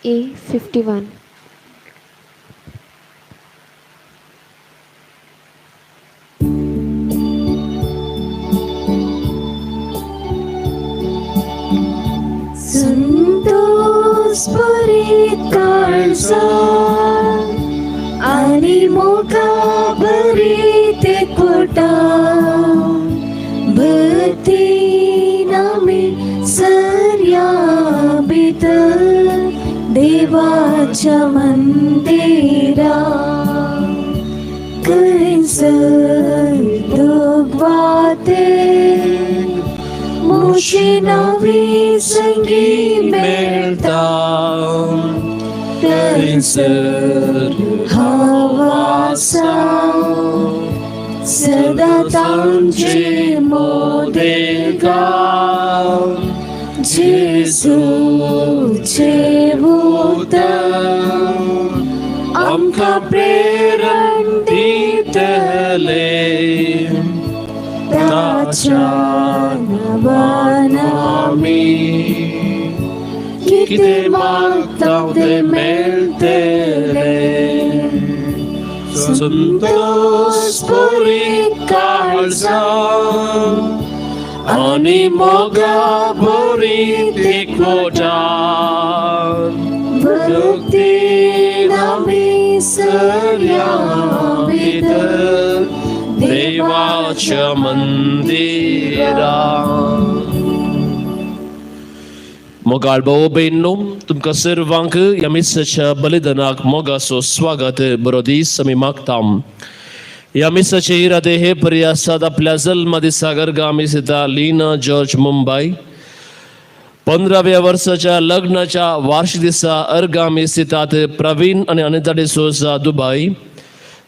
A 51. Santosh भरीत काळजान आनी मोगा भरीत एकवटान भक्तीन आमी सरया भितर देवाच्या मंदिरा खंयसर दुखवाते मुशी नवी संगी मेळटा थंयसर हांव आसा सदां तांचे मोदेगा जेजूचें उतर आमकां प्रेरण दितलें ताच्या नांवान आमी कितें मागता तें मेळटलें. संतोष भरीत काळजान आनी मोगा भरीत एकवटान भक्तीन आमी सरया भितर देवाच्या मंदिरा. मोगाळ भाव भयणींनो, तुमकां सर्वांक ह्या मिसाच्या बलिदानाक मोगाचो स्वागत, बरो दीस आमी मागता. ह्या मिसाचे इरादे हे परी आसात. आपल्या जल्म दिसा गर्गा दिता लीना जॉर्ज मुंबय, 15व्या वर्साच्या लग्नाच्या वार्षिक दिसा अर्गामी दितात प्रवीण आनी अनिता डिसोजा दुबय,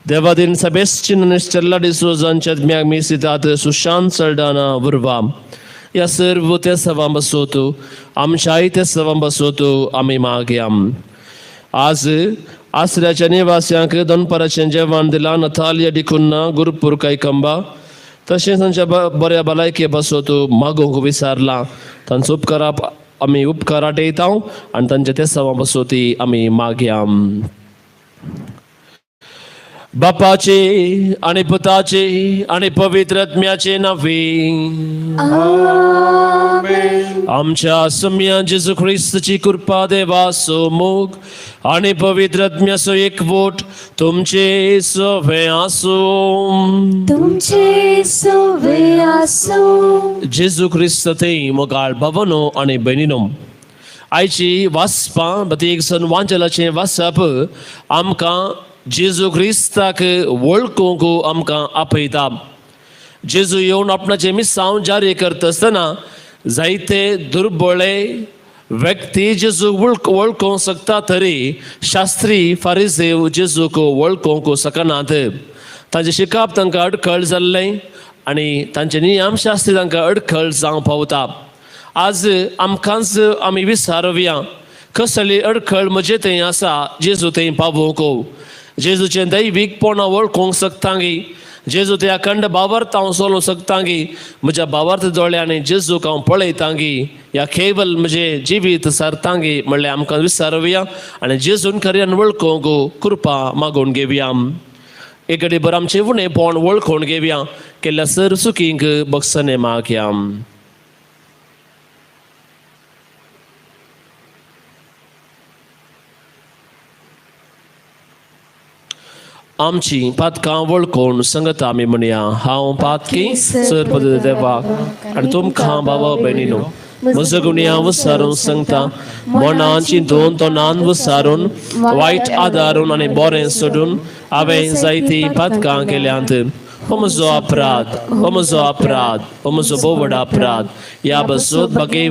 देवादीन सेबेस्टिन आनी स्टेल्ला डिसोजा हांच्या आत्म्याक मिसितात सुशांत सल्डाना उर्वा. ह्या सर्व त्या सवां बसोतो आमच्याय त्या सवां बसोतो आमी मागया. आज आसऱ्याच्या निवास्यांक दनपाराचें जेवण दिलां नथालिया डिकुन्ना गुरुपूर कायकंबा, तशेंच तांच्या बऱ्या भलायके बसोतो मागोवंक विसारलां. तांचो उपकारा आमी उपकार आटयता आनी तांच्या त्या सवां बसोती आमी मागया. बापाचे आनी पुताचे आनी पवित्र आत्म्याचे नांवे. आमच्या सम्या जेजू ख्रिस्ताची कृपा, देवाचो मोग आनी पवित्र आत्म्याचो एकवट तुमचे सवे आसूं. तुमचे सवे आसूं. जेजू ख्रिस्त थंय मोगाळ भावनो आनी भयणीनो, आयची वाचपां बती एक सन वांजलाचें वाचप आमकां जेजू ख्रिस्ताक वळखूंक आमकां आपयता. जेजू येवन आपणाचें मिसांव जारी करता आसतना जायते दुर्बळे व्यक्ती जेजू वळखूंक शकता तरी शास्त्री फारिजेव जेजूक वळखूंक शकनात. तांचें शिकप तांकां अडखळ जाल्लें आनी तांचे नियमशास्त्री तांकां अडखळ जावंक पावता. आज आमकांच आमी विचारुया, कसली अडखळ म्हजे थंय आसा जेजू थंय पावोवंक? जेजूचें दैवीकपण वळखूंक शकतागी? जेजू ते अखंड भावार्थ हांव चलोवंक शकतागी? म्हज्या भावार्थ दोळ्यांनी जेजूक हांव पळयतागी या केवल म्हजें जिवीत सारतागी म्हणल्यार आमकां विचारुया आनी जेजून खऱ्यान वळखूंक कृपा मागून घेवया. एक घडी भर आमचें उणेपण वळखून घेवया. केल्ल्या सर चुकींक बक्षणे मागया. आमची पातकां वळखून संगत आमी म्हणया, हांव पातकी सर पद देवाक आनी तुमकां भावा भयणीनो म्हजो गुन्यांव विसारून सांगता. मनान चिंतून तोंडान विसारून वायट आदारून आनी बरें सोडून हांवें जायतीं पातकां केल्यांत. हो म्हजो अपराध, हो म्हजो अपराध, हो म्हजो भोव व्हड अपराध. ह्या बसोत बाकी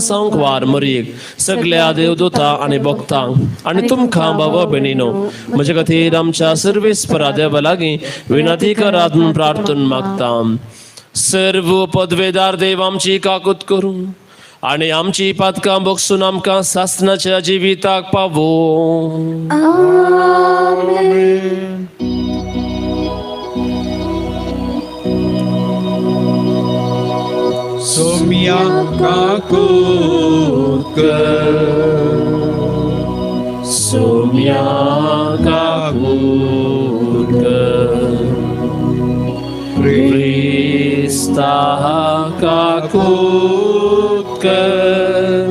सांकवार मरीक सगल्या देवदूता आनी भक्तांक आनी तुमकां भावा भयणीनो म्हजे खातीर आमच्या सर्वेस्परा देवा लागीं विनंती करात म्हूण प्रार्थना मागता. सर्व पदवेदार देव आमची काकूत करूं आनी आमची पातकां बगसून आमकां सासणाच्या जिविताक पावोवं. आमेन. सोम्या काकूत कर. सोम्या काकूत कर, क्रिस्ता काकूत कर,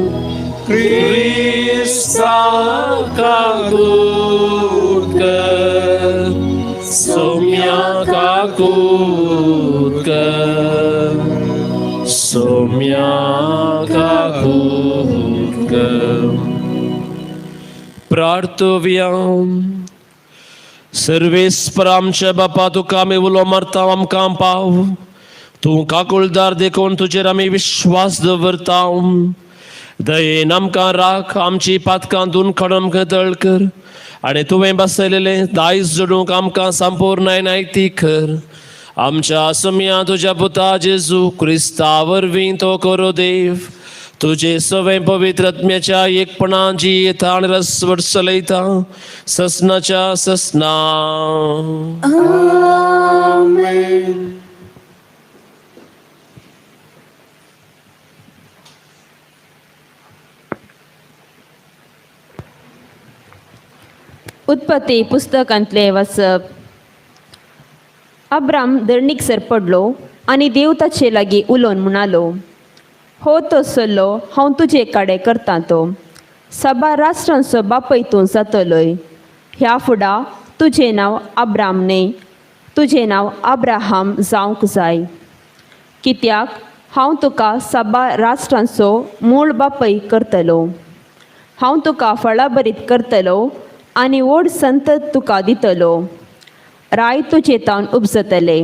क्रिस्ता काकूत कर, सोम्या काकूत कर, सोम्या काकूत कर. प्रार्थव्या. सर्वेस्पर आमच्या बापा, तुका आमी उलो मारता, आमकां पाव. तूं काकुळदार देखून तुजेर आमी विश्वास दवरता. दयेन आमकां राख, आमची पातकां धुवन काडून आमकां तळ कर आनी तुवें बसयलेलें दायज जोडूंक आमकां संपूर्ण नायती कर. आमच्या सुम्या तुज्या पुता जेजू क्रिस्ता वरवीं तो करो देव, तुझे सवें पवित्र आत्म्याच्या एकपणान जी येता आनी रसवट चलयता ससनाच्या ससना. आमेन. उत्पत्ती पुस्तकांतले वाचप. अब्राम धरणीक सर पडलो आनी देव ताचे लागीं उलोवन म्हणालो, हो तो सल्लो हांव तुजे कडेन करता तो सबार राष्ट्रांचो बापय तूं जातलोय. ह्या फुडा तुजें नांव अब्राम न्हय, तुजें नांव अब्राहाम जावंक जाय, कित्याक हांव तुका साबार राष्ट्रांचो मूळ बापय करतलो. हांव तुका फळाभरीत करतलो आनी व्हड संतत तुका दितलो. राय तुजे तावन उपजतले.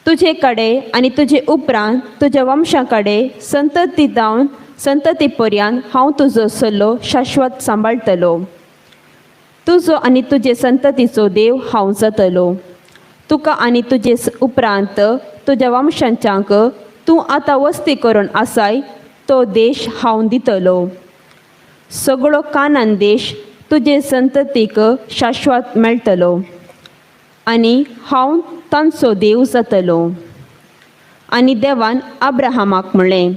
तुजे कडेन आनी तुजे उपरांत तुज्या वंशा कडेन संतती जावन संतती पर्यंत हांव तुजो सल्लो शाश्वत सांबाळटलो. तुजो आनी तुजे संततीचो देव हांव जातलो. तुका आनी तुजे उपरांत तुज्या वंशांच्यांक तूं आतां वस्ती करून आसाय तो देश हांव दितलो. सगळो कानान देश तुजे संततीक शाश्वत मेळटलो आनी हांव तांचो देव जातलो. आनी देवान अब्राहमाक म्हणलें,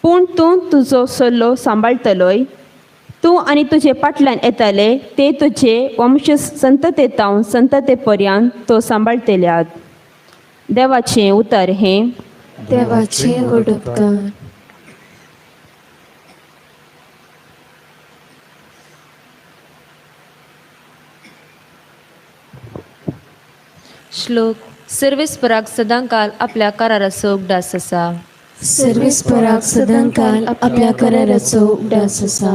पूण तूं तुजो सल्लो सांबाळटलोय. तूं आनी तुजे फाटल्यान येतले ते तुजे वंश संततेतावन संतते पर्यंत तो सांबाळटल्यात. देवाचें उतर हें. देवाचे व्हड उपकार. श्लोक. सर्वेस्पराक सदांकाल आपल्या कराराचो उगडास आसा. सर्वेस्पराक सदांकाल आपल्या कराराचो उगडास आसा.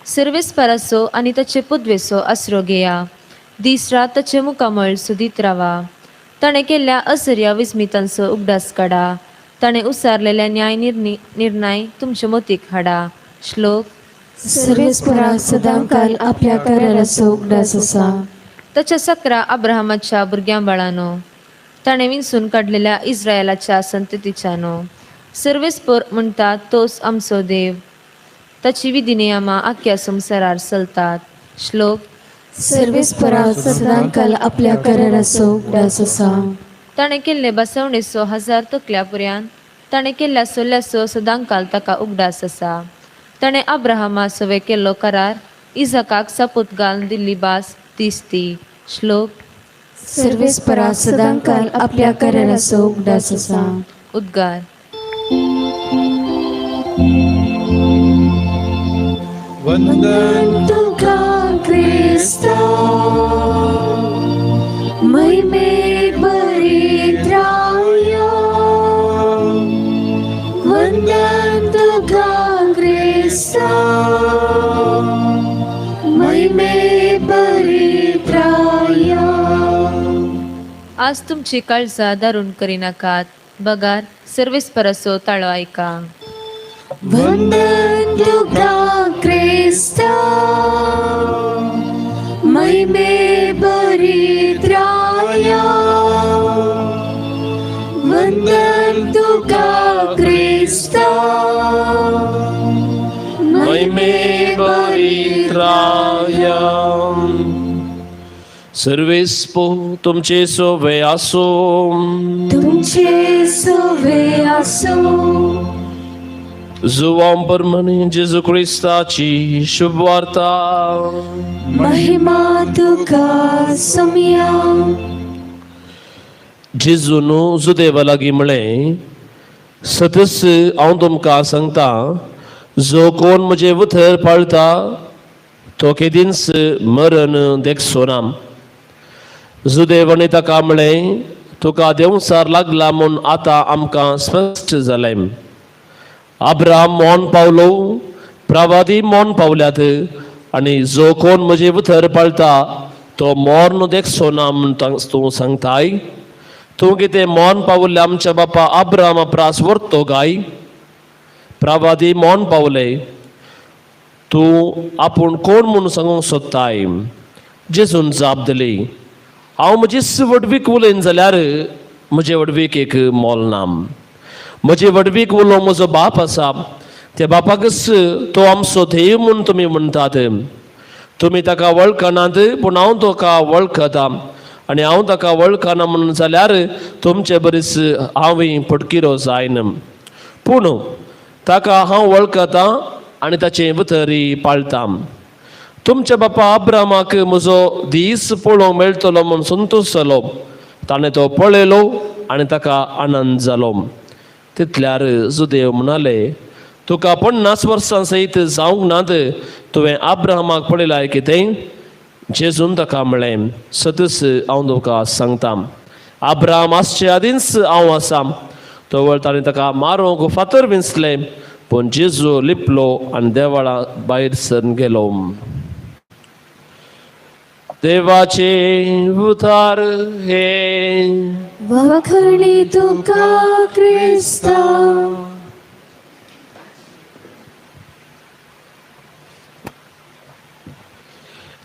सर्वेस्पराचो आनी ताचे पुदवेचो आसरो घेया. दीस रात ताचें मुखामळ सुदीत रावा. ताणें केल्ल्या असर्या विस्मितांचो उगडास काडा. ताणें उसारलेल्या न्याय निर्णय तुमचे मतीक हाडा. श्लोक. सर्वेस्पराक सदांकाल आपल्या कराराचो उगडास आसा. ताच्या सकरा अब्राहमाच्या भुरग्यां बाळानो, ताणें विंचून काडलेल्या इस्रायलाच्या संततीच्यानो. सर्वेस्पर म्हणटा तोच आमचो देव. ताची विधी नियमां आख्या संवसारार चलतात. श्लोक. सर्वेस्पराक सदांकाल आपल्या कराराचो उगडास आसा. ताणें केल्ले बसवणेचो हजार तकल्या पर्यंत ताणें केल्ल्या सोल्याचो सदांकाल ताका उगडास आसा. ताणें अब्राहमा सवे केल्लो करार, इजाकाक सपूत घालून दिल्ली भास तीच ती. श्लोक. सर्वेस्पराक सदांकाल आपल्या कराराचो उगडास आसा. उद्गार. वंदन तुका क्रिस्ता, महिमे भरित्राया. वंदन तुका क्रिस्ता, महिमे भरित्राया. आज तुमची काळजां दारून करिनाकात, बगार सर्वेस्पराचो ताळो आयका. वंदन तुका क्रिस्ता, महिमे भरित्राया. वंदन तुका क्रिस्ता, महिमे परित्राया. सर्वेस्पो तुमचे सोवे आसो. तुमचे सोवे आसो. जुवां परमणी जेजू क्रिस्ताची शुभवार्ता. महिमा तुका सोमया. जेजून जुदेवा लागीं म्हळें, सतच हांव तुमकां सांगता, जो कोण म्हजें उतर पाळता तो केदींच मरण देखचो ना. जुदेव आनी ताका म्हळें, तुका देंवचार लागला म्हूण आतां आमकां स्पश्ट जालें. अब्राहम मौन पावलो, प्रवादी मौन पावल्यात, आनी जो कोण म्हजें उतर पाळता तो मर्ण देखचो ना म्हूण तूं सांगताय. तूं कितें मौन पावले आमच्या बापा अब्राहमा प्रास व्हरतो काय? प्रवादी मौन पावले, तूं आपूण कोण म्हूण सांगूंक सोदताय? जेजून जाप दिली, हांव म्हजी व्हडवीक उलयन जाल्यार म्हजे व्हडवीक एक मोल ना. म्हजी व्हडवीक उलोवंक म्हजो बाप आसा, त्या बापाकच तो आमचो देव म्हूण तुमी म्हणटात. तुमी ताका वळखनात, पूण हांव ताका वळखता, आनी हांव ताका वळखना म्हणून जाल्यार तुमचे बरीच हांवूय पटकिरो जायना. पूण ताका हांव वळखता आनी ताचें उतरी पाळटा. तुमच्या बापा अब्रामाक म्हजो दीस पळोवंक मेळटलो म्हूण संतोश जालो. ताणें तो पळयलो आनी ताका आनंद जालो. तितल्यार जुदेव म्हणाले, तुका 50 वर्सां सयत जावंक नात, तुवें अब्राहमाक पळयलाय कितें? जेजून ताका म्हळें, सतच हांव तुका सांगता, अब्राहम आसचे आदींच हांव आसा. तवळ ताणें ताका मारूंक फातर विंचले, पूण जेजू लिपलो आनी देवळा भायर सरून गेलो. देवाचे उतार हे. वखणी तुका क्रिस्ता.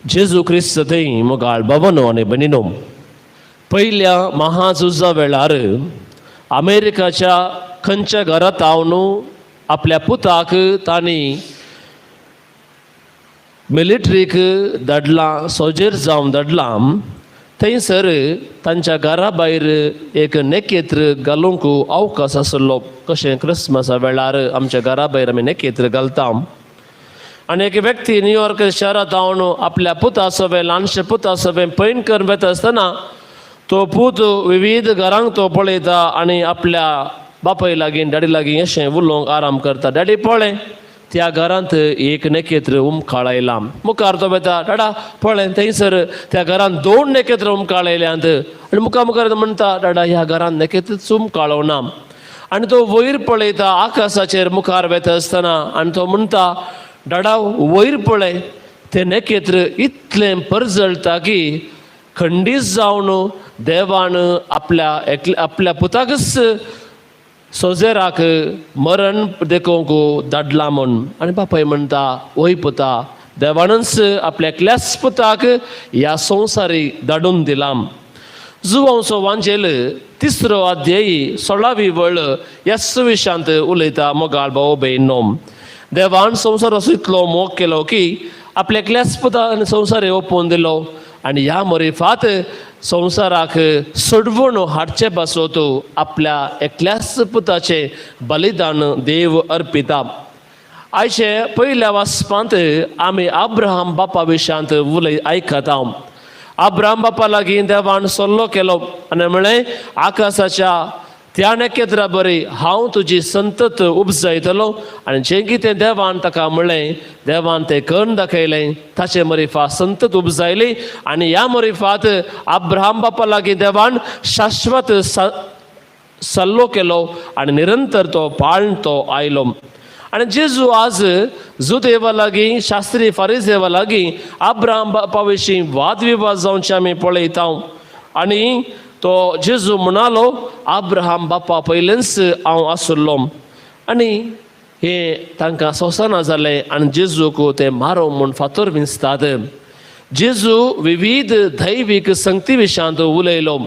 जेजू क्रिस्त थंय मोगाळ बाबानो आनी भयणीनो, पयल्या महाझुजा वेळार अमेरिकाच्या खंयच्या घरांत हांव आपल्या पुताक तांणी मिलिट्रीक धाडलां, सोजेर जावन धाडलां. थंयसर तांच्या घरा भायर एक नेकेत्र घालूंक अवकाश आसलो, कशें क्रिसमसा वेळार आमच्या घरा भायर आमी नेकेत्र घालता. आनी एक व्यक्ती न्यूयॉर्क शहरांत हांव आपल्या पुता सवें, ल्हानशे पुता सवें पैण करून वता आसतना तो पूत विविध घरांक तो पळयता आनी आपल्या बापाय लागीं, डॅडी लागीं अशें उलोवंक आराम करता. डॅडी, पळय, त्या घरांत एक नखेत्र उमकाळ आयलां. मुखार तो वता, डाडा पळय, थंयसर त्या घरांत दोन नखेत्र उमकाळ आयल्यांत. आनी मुखार मुखार म्हणटा, डाडा, ह्या घरांत नखेत्रच उमकाळोना. आनी तो वयर पळयता आकाशाचेर मुखार वता आसतना आनी तो म्हणटा, डाडा, वयर पळय, तें नखेत्र इतलें परजळटा की खंडीत जावन देवान आपल्या एकल्या आपल्या पुताकच सोजेराक मरण देखोवंक धाडला म्हूण. आनी बापाय म्हणटा, वय पुता, देवानच आपल्या एकल्याच पुताक ह्या संवसारी धाडून दिलां. जुवांचो वांजेल तिसरो अध्यायी 16वी वळ ह्याच विशयांत उलयता. मोगाळ भाव भयणो, देवान संवसाराचो इतलो मोग केलो की आपल्या एकल्याच पुतान संवसार ओपून दिलो आनी ह्या मरिफात संवसाराक सोडवण हाडचे पासत आपल्या एकल्याच पुताचें बलिदान देव अर्पिता. आयचे पयल्या वाचपांत आमी अब्राहम बापा विशयांत उलय आयकता. अब्राहम बापा लागीं देवान सल्लो केलो आनी म्हळें, आकाशाच्या त्या नखेत्रा बरी हांव तुजी संतत उपजायतलो. आनी जें कितें देवान ताका म्हणलें, देवान तें करून दाखयलें. ताचे मरिफा संतत उपजायली आनी ह्या मरिफात अब्राहम बापा लागीं देवान शाश्वत सल्लो केलो आनी निरंतर तो पाळण तो आयलो. आनी जेजू आज जुदेवा लागीं, शास्त्री फारिजेवा लागीं अब्राहम बापा विशीं वादविवाद जावचे आमी पळयता. आनी तो जेजू म्हणालो, अब्राहम बापा पयलेंच हांव आसुल्लो. आनी हें तांकां सोंसना जालें आनी जेजूक ते मारो म्हूण फातर विंचतात. जेजू विविध दैवीक संगती विशयांत उलयलो.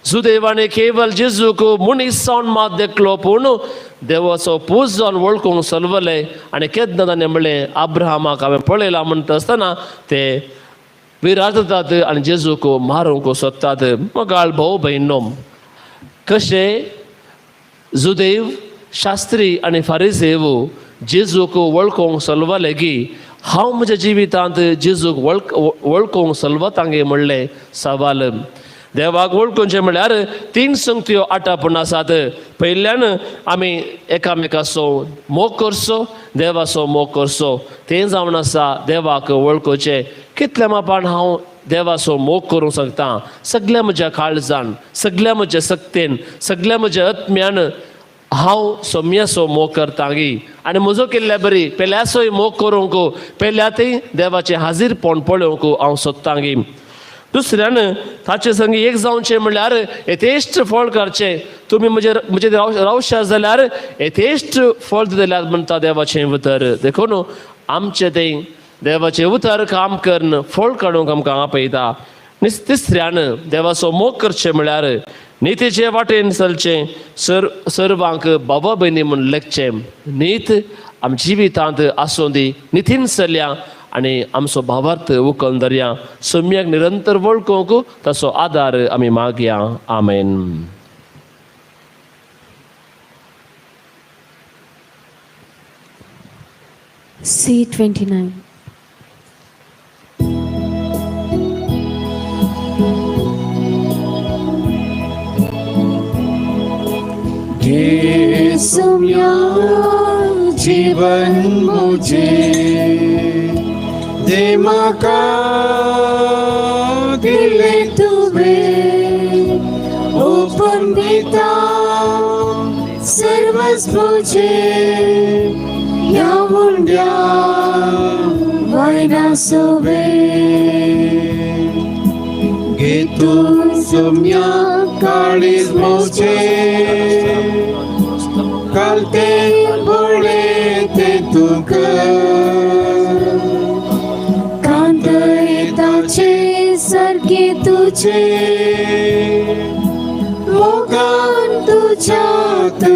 जुदेवाने केवल जेजूक मनीस जावन मात देखलो, पूण देवाचो पूत जावन वळखूंक सलवले. आनी केन्ना ताणें म्हणलें, अब्राहमाक हांवें पळयला म्हणटा आसतना ते विराजतात आनी जेजूक मारूंक सोदतात. मोगाळ भाव भयणो, कशें जुदेव शास्त्री आनी फारिसेव जेजूक वळखूंक सलवाले की हांव म्हज्या जिवितांत जेजूक वळखूंक सलवतांगे म्हणलें सवाल. देवाक वळखुचें म्हणल्यार तीन संगत्यो आटापूण आसात. पयल्यान आमी एकामेकाचो मोग करचो, देवाचो मोग करचो, तें जावन आसा देवाक वळखुचें. कितल्या मापान हांव देवाचो मोग करूंक शकता? सगल्या म्हज्या काळजान, सगल्या म्हज्या सक्तेन, सगल्या म्हज्या आत्म्यान हांव सोम्याचो मोग करता गी? आनी म्हजो केल्ल्या बरी पेल्याचोय मोग करूंक, पेल्या ती देवाचें हाजीरपण पळोवंक हांव सोदता गी? दुसऱ्यान ताचे संगी एक जावचें म्हणल्यार यथेश्ट फळ करचें. तुमी म्हजे म्हजे रावशा जाल्यार यथेश्ट फळ दिल्यात म्हणटा देवाचें उतर. देखून आमचें तें देवाचें उतर काम करून फळ काडूंक आमकां आपयता. तिसऱ्यान देवाचो मोग करचें म्हणल्यार नितीचे वाटेन चलचें, सर्वांक बाबा भयणी म्हूण लेखचें. नीत आमच्या जिवितांत आसूं दी, नितीन चलया आनी आमचो भावार्थ उकल धरया. सम्याक निरंतर वळखूंक ताचो आदार आमी मागया. आमेन. C29. सोम्या जीवन मुझे दे माका दिले तुवे, ओपन दिता सर्वच मुझे ह्या उंड्या वयना सोवे. घेतून सोम्या काळीज मुझे कालते बोळे ते तुका कांदयताचे सारखे तुझे मोगान तुझ्या ते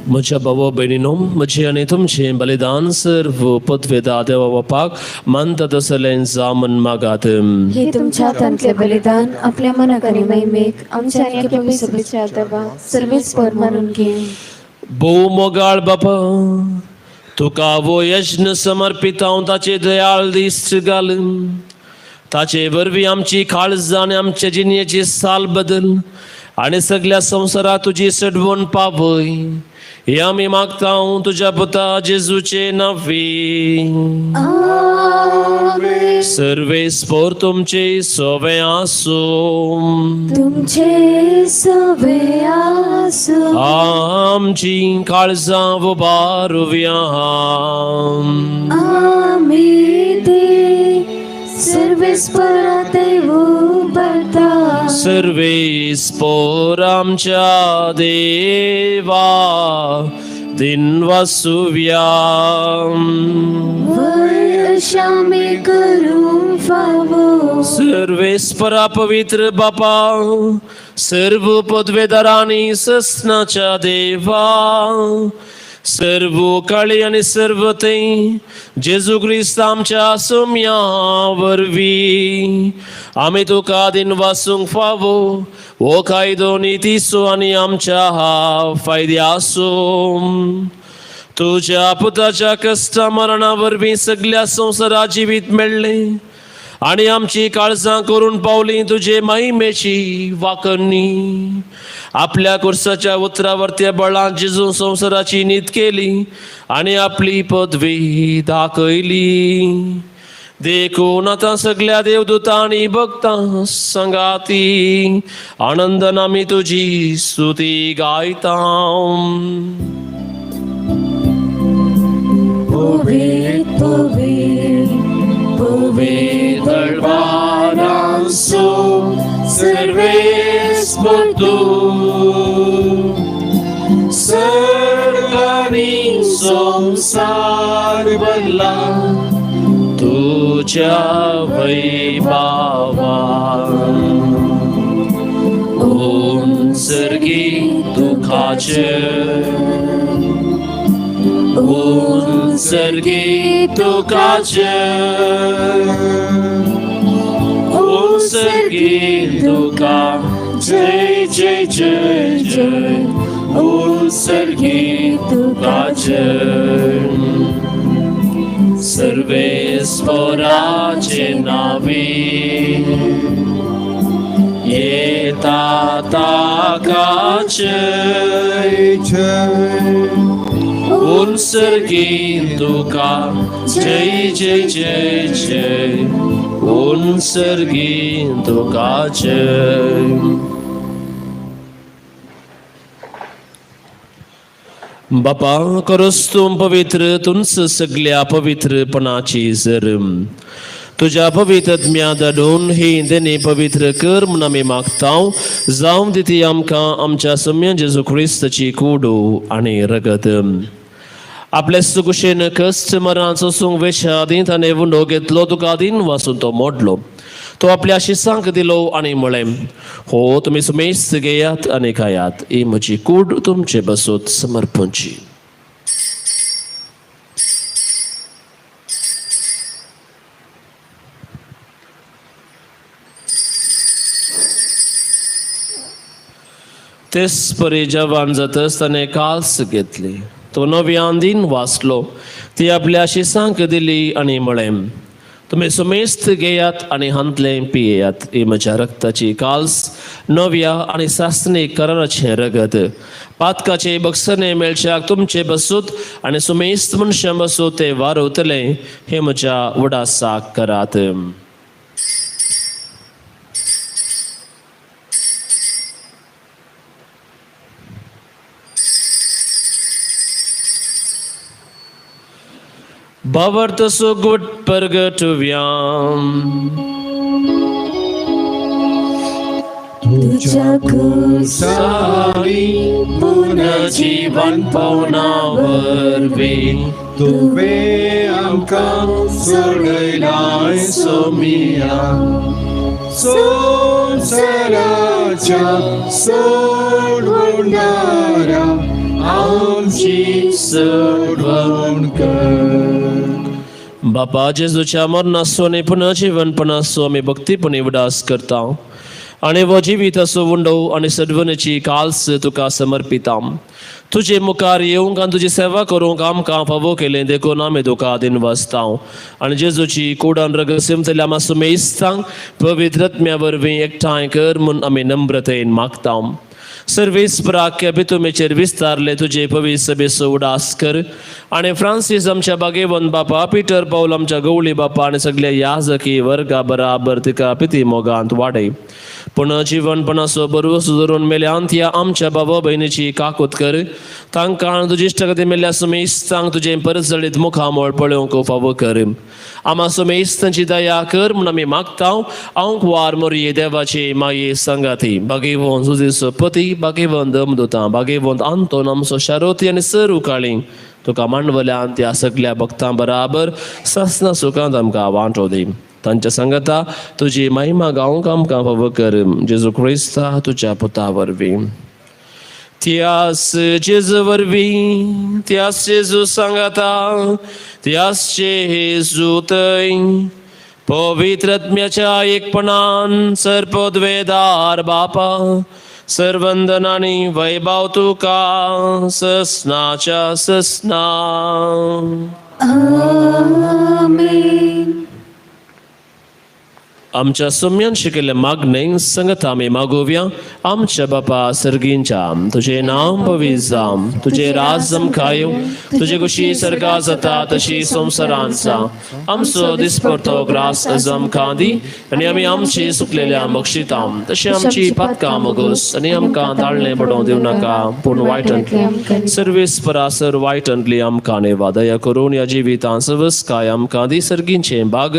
म्हज्या भाव भयणीनो, म्हजें आनी तुमचें बलिदान सर्व पदवेदा देवा बापाक मानता तसलें जावन मागात. हे तुमच्या हातांतले बलिदान आपल्या मनाक आनी महिमेक, आमच्या आनी आपल्या सभेच्या देवा सर्वेच पर मानून घे. भोव मोगाळ बापा, तुका वो यज्ञ समर्पित हांव ताचे दयाळ दीस घाल. ताचे वरवीं आमची काळजां आनी आमचे जिणेची साल बदल आनी सगल्या संवसाराक तुजी सडवण पावय, हे आमी मागता तुज्या पुता जेजूचे नांवी. सर्वेस्पोर तुमचे सोवे आसूं. तुमचे सवे आसूं. आमची काळजां उबारुया. आमी ते सर्वेस्परा देव उबारता. सर्वेस्पोर आमच्या देवा दिनवासुव्या. वय अशा आमी करूंक फावो. सर्वेस्परा पवित्र बापा, सर्व पदवेदारांनी ससनाच्या देवा, सर्व काळी आनी सर्व थंय जेजू क्रिस्त आमच्या सोम्या वरवीं आमी तुका दिनवासूंक फावो. हो कायदो नितीचो आनी आमच्या फायद्याचो. तुज्या पुताच्या कश्टा मरणा वरवीं सगल्या संवसारा जिवीत मेळ्ळें आनी आमची काळजां करून पावली तुजे महिमेची वाकणी. आपल्या कुर्साच्या उतरावरत्या बळान जेजू संवसाराची नीत केली आनी आपली पदवी दाखयली. देखून आतां सगल्या देवदूतांनी भक्तां संगाती आनंदान आमी तुजी स्तुती गायता. पवित्र पवित्र पवित्र वारांसो सर्वेस्पर तूं सर्गांनी संवसार भरला तुझ्या वैभावान. उत्सर्गी दुखाचे, उत्सर्गी दुखाचे, उत्सर्गी तुका जय जय जय जय उत्सर्गी तुका जय सर्वेस्वराचे नावे येता ताका जय जय उत्सर्गी तुका जय जय जय जय उत्सर्गी तुका जय. बापा करस तूं पवित्र तुंच सगल्या पवित्रपणाची जर तुज्या पवित्र धाडून ही देणी पवित्र कर म्हूण आमी मागता. जावं दी ती आमकां आमच्या सम्य जेजू क्रिस्ताची कुडू आनी रगत. आपले सुकुशेन कश्ट मरण सोसूंक वेशा आदीं ताणें उंडो घेतलो, तुका दिन वासून तो मोडलो, तो आपल्या शिसांक दिलो आनी म्हळें, हो तुमी सुमेस्त घेयात आनी खायात, ही म्हजी कूड तुमचे बसूत समर्पणची. तेच परी जवान जातच ताणें काल्स घेतली, तो नव्यान दिन वाचलो, ती आपल्या शिसांक दिली आनी म्हळें, तुमी सुमेस्त घेयात आनी हांतलें पियेयात, ही म्हज्या रक्ताची काल्स, नव्या आनी सासणी कराराचें रगत. पातकाचे बक्षणे मेळच्याक तुमचे बसूत आनी सुमेस्त मनशां बसूत ते वारवतले. हे म्हज्या उडासाक करात. भावार्थ सुगूट परगटुव्याम. तुझ्या सारी पुनर्जीवन पवना वरवीं तुवें आमकां सोडयलाय सोमिया, संवसाराच्या सोडवणाऱ्या आमची सोडवण कर. बापा जेजूच्या मरणाचो आनी पुनर्जीवनपणाचो आमी भक्तीपणी उडास करता आनी हो जिविताचो उंडो आनी सडवणेची काल्स तुका समर्पिता. तुजे मुखार येवंक आनी तुजी सेवा करूंक आमकां फावो केलें देखून आमी तुका दिनवासता आनी जेजूची कुडान रगत सिमतल्या आमा सुमेस्तांक पवित्र आत्म्या वरवीं एकठांय कर म्हूण आमी नम्रतेन मागता. सर्वेस्पराक बितुमेचेर विस्तारले तुजे पवित्र सभेचो उडास कर आनी फ्रांसीस आमच्या बागेवन बापा, पिटर पावल आमच्या गवळी बापा आनी सगल्या याजकी वर्गा बराबर तिका पिती मोगांत वाडय. पूण जिवनपणाचो बरवस धरून मेल्यान त्या आमच्या बाबा भयणीची काकूत कर. तांकां तुजी इश्टागती मेल्ल्या सुमेस्तांक तुजें परजळीत मुखामळ पळोवंक फावो कर. आमा सुमेस्तांची दया कर म्हूण आमी मागता. आंकवार मोरये देवाची माये सांगाती, बागेवन सुजीचो पती, बागेवन दमदुतां, बागेवन आंतोन आमचो शारोती आनी सर उकाळी तुका मांडवल्यान त्या सगल्या भक्तां बराबर ससना सुखांत आमकां वांटो दी. तांच्या सांगता तुजी महिमा गावंक आमकां फावो कर, जेजू क्रिस्ता तुज्या पुता वरवीं. त्यास जेजू वरवीं, त्यास जेजू सांगाता, त्यास जेजू थंय पवित्र आत्म्याच्या एकपणान सर्पद्वेदार बापा, सर्वंदन आनी वैभव तुका ससनाच्या ससना. आमेन. आमच्या सुम्यान शिकिल्ले मागणें संगत आमी मागोवया. आमच्या बापा सर्गींच्या, तुजें नांव पवित्र जावं, तुजें राज आमकां येवं, तुजे कुशी सर्गा जाता तशी संवसारांत जावं. आमचो दिसपडतो ग्रास आज आमकां दी आनी आमी आमची सुकलेल्या बक्षिता तशी आमची पातकां मगोस आनी आमकां ताळणें पडोवंक दिवं नाका, पूण वायटांतली सर्वीस परासर वायटांतली आमकां नेवा. दया करून ह्या जिवितांत सवस्काय आमकां दी, सर्गींचें भाग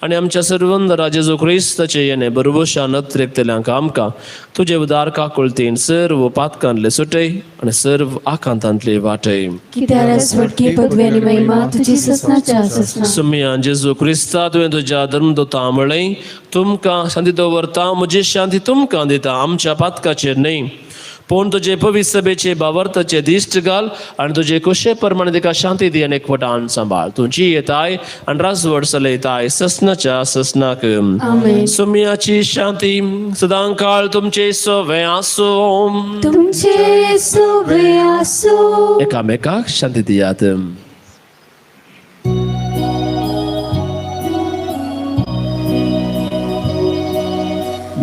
आनी आमच्या सर्वंदरा जेजू क्रिस्ताचे येणे बरोबशा नत्रेकतल्यांक आमकां तुजे उदार काकुळतीन सर्व पातकांतले सुटय आनी सर्व आकांतांतले वाटय. कित्याक स्वर्गीय पदवी आनी महिमा तुजी ससनाच्या ससना. सुम्या जेजू क्रिस्ता, तुवें तुज्या धर्मदूता म्हळें, तुमकां शांती दवरता, म्हजी शांती तुमकां दिता. आमच्या पातकाचेर न्हय पूण तुजे पवित्र सभेचे भावार्थाचे दिश्ट घाल आनी तुजे कुशे प्रमाणे तिका शांती दी आनी एकवटान सांबाळ. तुजी येताय आनी राजवट चलयताय ससनाच्या ससनाक. आमेन. सुम्याची शांती सदांकाळ तुमचे सवे आसूं. तुमचे सुवे आसूं. एकामेकाक शांती दियात.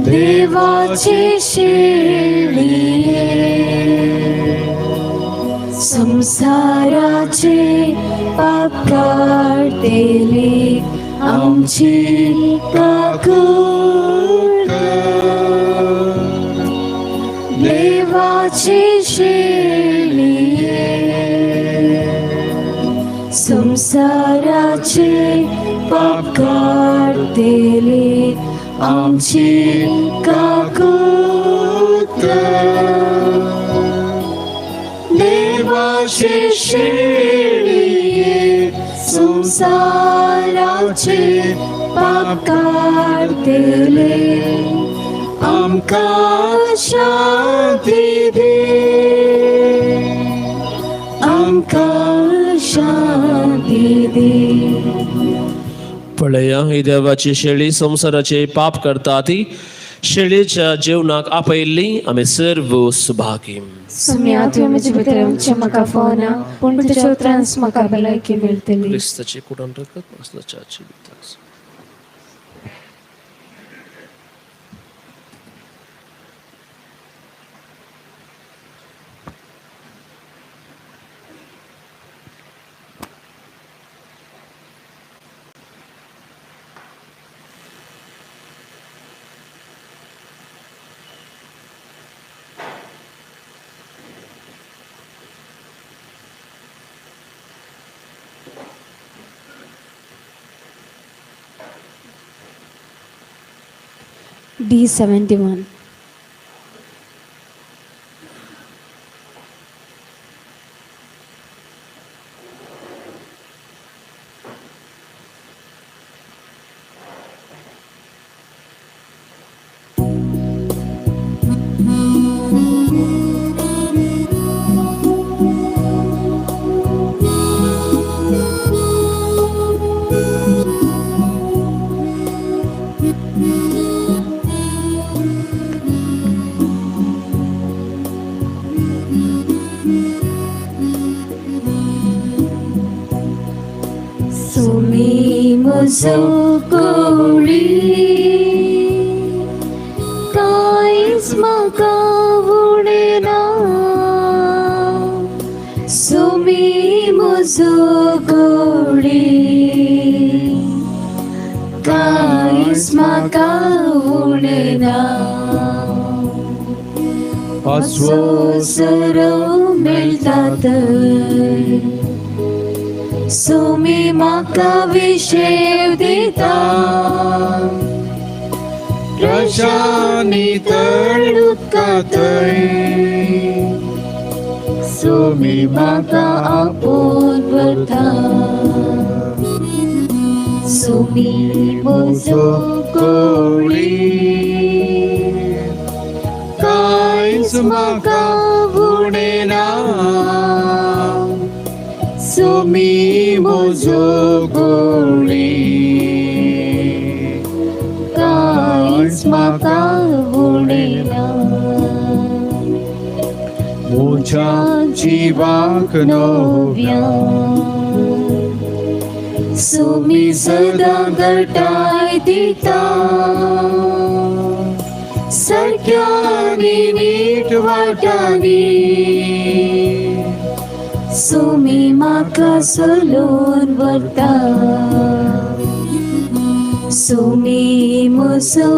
देवाचे शेळये, संसाराचे पाप काडतेले आमची काकूट कर. देवाचे शेळये, संसाराचे पाप काडतेले आमची काकूट कर. देवाचे शेळये, संसाराचे पाप काडतेले आमकां शांती दी, आमकां शांती दी. पळया ही देवाची शेळी संवसाराचे पाप करता ती शेळीच्या जेवणाक आपयल्ली आमी सर्व सुभागी. सुम्या, तुवें म्हजे भितर येवचें म्हाका फावना, पूण तुज्या उतरांच म्हाका भलायकी मेळटली. क्रिस्ताचे कुडान रगत मासलाच्या जिविताक. D71. सुमी म्हजो कोळी, कांयच म्हाका उणें ना. सुमी म्हजो कोळी, कांयच म्हाका उणें ना. पाचवो सरो मेळटा थंय, सुमी म्हाका विशेव दिता. प्रशानी तळुका थंय, सुमी म्हाका आपोवन व्हरता. सुमी म्हजो कोळी, कांयच म्हाका उणें ना. सुमी म्हजो कोळी, कांयच म्हाका उणें ना. म्हज्या जिवाक नव्या सुमी सदां घटाय दिता. सारक्यांनी नीट वाटांनी सुमी म्हाका चलोवन व्हरता. सुमी म्हजो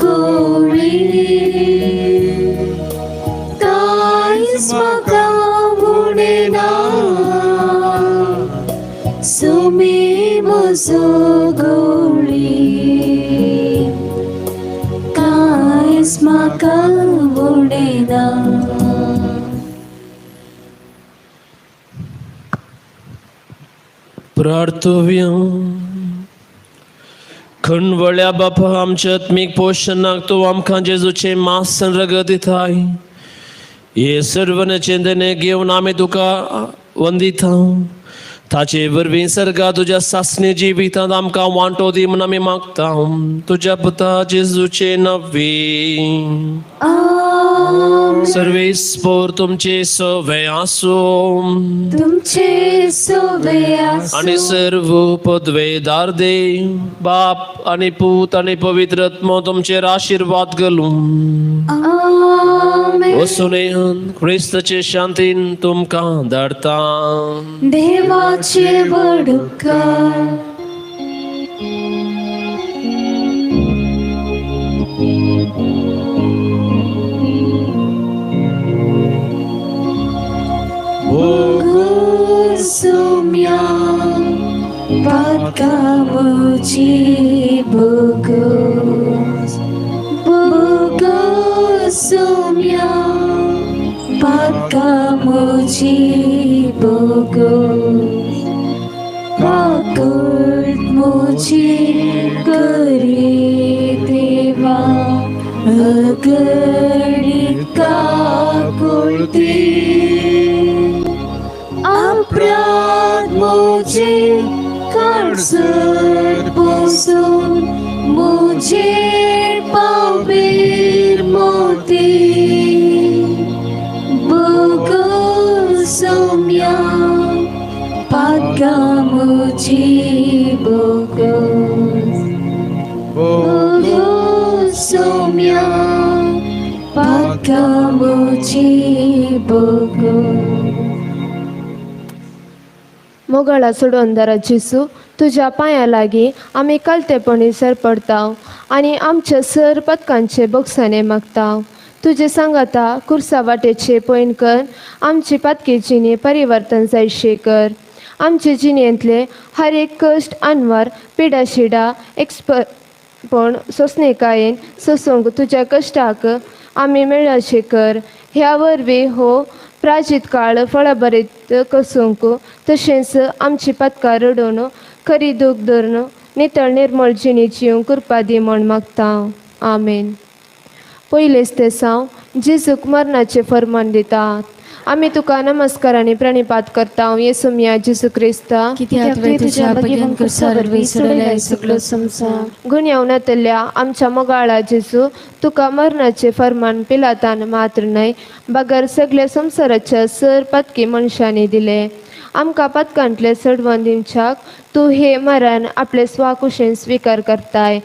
कोळी, कांयच म्हाका उणें ना. सुमी म्हजो गोळी, कांयच म्हाका उणें ना. प्रार्थव्य. खंडवळ्या बापा, आमच्या आत्मीक पोशणाक तूं आमकां जेजूचें मास आनी रगत दिताय. हे सर्वनाचें देणें घेवन आमी तुका वंदिता. ताचे वरवीं सर्गा तुज्या सासणे जिवितांत आमकां वांटो दी म्हूण आमी मागता, तुज्या पुता जेजूचे नवी. सर्वेस्पोर तुमचे सवे आसूं तुमचे सोवे आसूं. आनी सर्व पदवेदार दे बाप आनी पूत आनी पवित्र आत्मो तुमचेर आशिर्वाद घालूं. आमेन. वचून क्रिस्ताचे शांतीन तुमकां धाडता. देवाचे व्हड उपकार. Sumya Pagkamuji Bugos Bugos Sumya Pagkamuji Bugos Pakult muji kari deva अगणित काकुळती अपराध मुझे काडसर पोसून मुझे पावेर मोती बोगो सौम्या पाका मुझी बोगो बोगो सौम्या पाका मुझी बोगो. मोगाळा सोडोवन जेजू, तुज्या पांया लागीं आमी कलतेपणी सरपडता आनी आमच्या सर पदकांचे बोगसाणे मागता. तुजे सांगाता कुर्सा वाटेचे पयण कर, आमची पातकी जिणे परिवर्तन जायशे कर. आमचे जिणेंतले हर एक कश्ट अनवर पिडाशिडा एक्सपण सोंसणीकायेन सोसूंक तुज्या कश्टाक आमी मेळ्ळाशे कर. ह्या वरवीं हो प्राचीत काळ फळाभरीत कसूंक तशेंच आमची पदकां रडोवन खरी दूख धरून नितळ निर्मळ जिणी जिवंक कृपा दी म्हूण मागता. आमेन. पयलेच ते साव जेजूक मरणाचें फर्मान दितात. आमी तुका नमस्कार आनी प्रणिपात करता येसुमिया जेजू क्रिस्ता. कित्याक तुवें तुज्या भगिन कुर्सा वरवीं सोडयलाय सगलो संवसार. गुन्यांव नातल्या आमच्या मोगाळा जेजू, तुका मरणाचें फर्मान पिलातान मात्र न्हय बगर सगल्या संवसाराच्या सर पातकी मनशांनी दिले. आमकां पातकांतले सडवण दिवच्याक तूं हे मरण आपले स्वाकुशेन स्विकार करताय.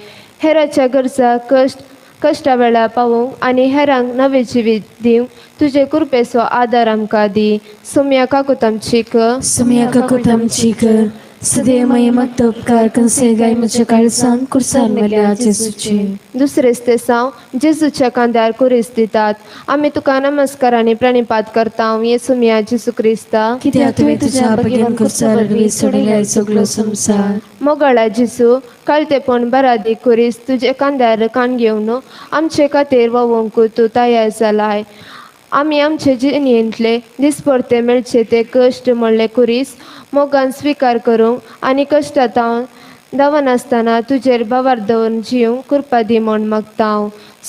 हेराच्या गरजा कश्ट कश्टा वेळार पावोवंक आनी हेरांक नवें जिवीत दिवंक तुजे कृपेचो आदार आमकां दी. सोम्या काकूत आमची कर. सुम्या काकूत आमची कर. सदैव महिमक उपकार कन्सेगाय म्हज्या काळजान कुर्सार मेल्या जेजूचे. दुसरेच ते साव जेजूच्या कांद्यार कुरीस दितात. आमी तुका नमस्कार आनी प्रणिपात करता येसुमिया जेजू क्रिस्ता. कित्याक तुवें तुज्या भगिन कुर्सा वरवीं सोडयलाय सगलो संवसार. मोगाळा जेजू, काळतेपण बरादी कुरीस तुजे कांद्यार कान घेवन आमचे खातीर व्होवंक तूं तयार जालाय. आमी आमचे जिणेंतले दिसपडते मेळचे ते कश्ट म्हणले कुरीस मोगान स्विकार करूंक आनी कश्टांत दवनासतना तुजेर भावार दवरून जिवंक कृपा दी म्हूण मागता.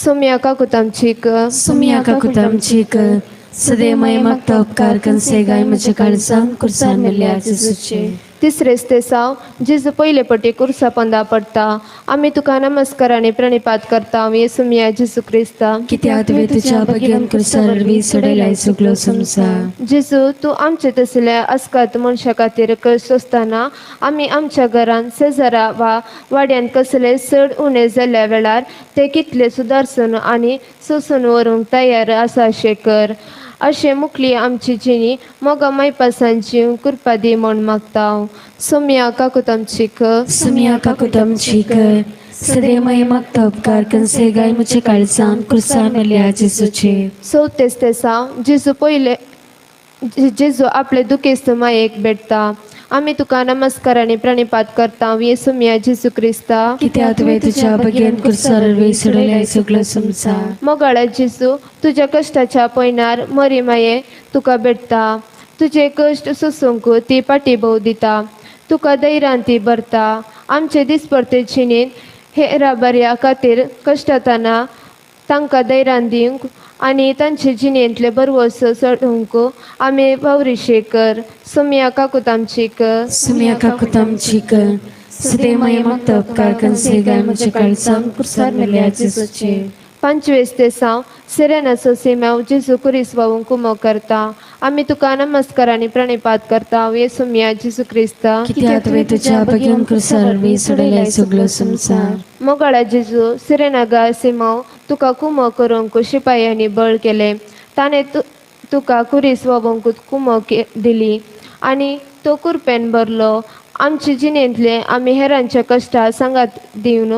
सोम्या काकूत आमची कर. सुम्या काकूत आमची कर. सदैव महिमक उपकार कन्सेगाय म्हज्या काळजान कुर्सार मेल्या जेजूचे. तिसरेच ते साव जेजू पयले पटी कुर्सा पंदा पडटा. आमी तुका नमस्कार आनी प्रणिपात करता येसुमिया जेजू क्रिस्ता. कित्याक तुवें तुज्या भगिन कुर्सा वरवीं सोडयलाय सगलो संवसार. जेजू, तूं आमचे तसल्या अस्कात मनशा खातीर कश्ट सोंसतना आमी आमच्या घरांत शेजारा वा वाड्यांत कसले चड उणें जाल्ल्या वेळार ते कितले सुदारसून आनी सोंसून व्हरूंक तयार आसा अशें कर. अशें मुखली आमची जिणी मोगा मायपासान जिवंक कृपा दी म्हूण मागता. सोम्या काकूत आमची कर. सुम्या काकूत आमची कर. सदैव महिमक उपकार कन्सेगाय म्हज्या काळजान कुर्सार मेल्या जेजूचे. चवथेच ते साव जेजू पयले जेजू आपले दुखेस्त मायेक भेटता. आमी तुका नमस्कार आनी प्रणिपात करता येसुमिया जेजू क्रिस्ता. कित्याक तुवें तुज्या भगिन कुर्सा वरवीं सोडयलाय सगलो संवसार. मोगाळा जेजू, तुज्या कश्टाच्या पयणार मरी माये तुका भेटता. तुजे कश्ट सोसूंक ती पाठीभोव दिता. तुका धैर्यान ती भरता. आमचे दिसपडते जिणेंत हेरा बऱ्या खातीर कश्टताना तांकां धैर्यान दिवंक आनी तांचे जिणेंतले बरवस चडोवंक आमी वावरिशे कर. सोमया काकूत आमची कर. सुम्या काकुतामची कर. सदैव मागता उपकार कन्सेगाय म्हज्या काळजान कुर्सार मेल्या जेजूचे. पंचवीस तेसांव सिरेनाचो सिम्याव जेजू कुरीस वावूंक कुमो करता. आमी तुका नमस्कार आनी प्रणिपात करता येसुमिया जेजू क्रिस्ता. कित्याक तुवें तुज्या भगीन कुर्सार वरवीं सोडयलाय सगलो संवसार. मोगाळा जेजू, सिरेनागा सिमांव तुका कुमो करूंक शिपायांनी बळ केलें. ताणें तुका कुरीस वावूंक कुमो दिली आनी तो कुरपेन भरलो. आमचे जिणेंतले आमी हेरांच्या कश्टां सांगात दिवन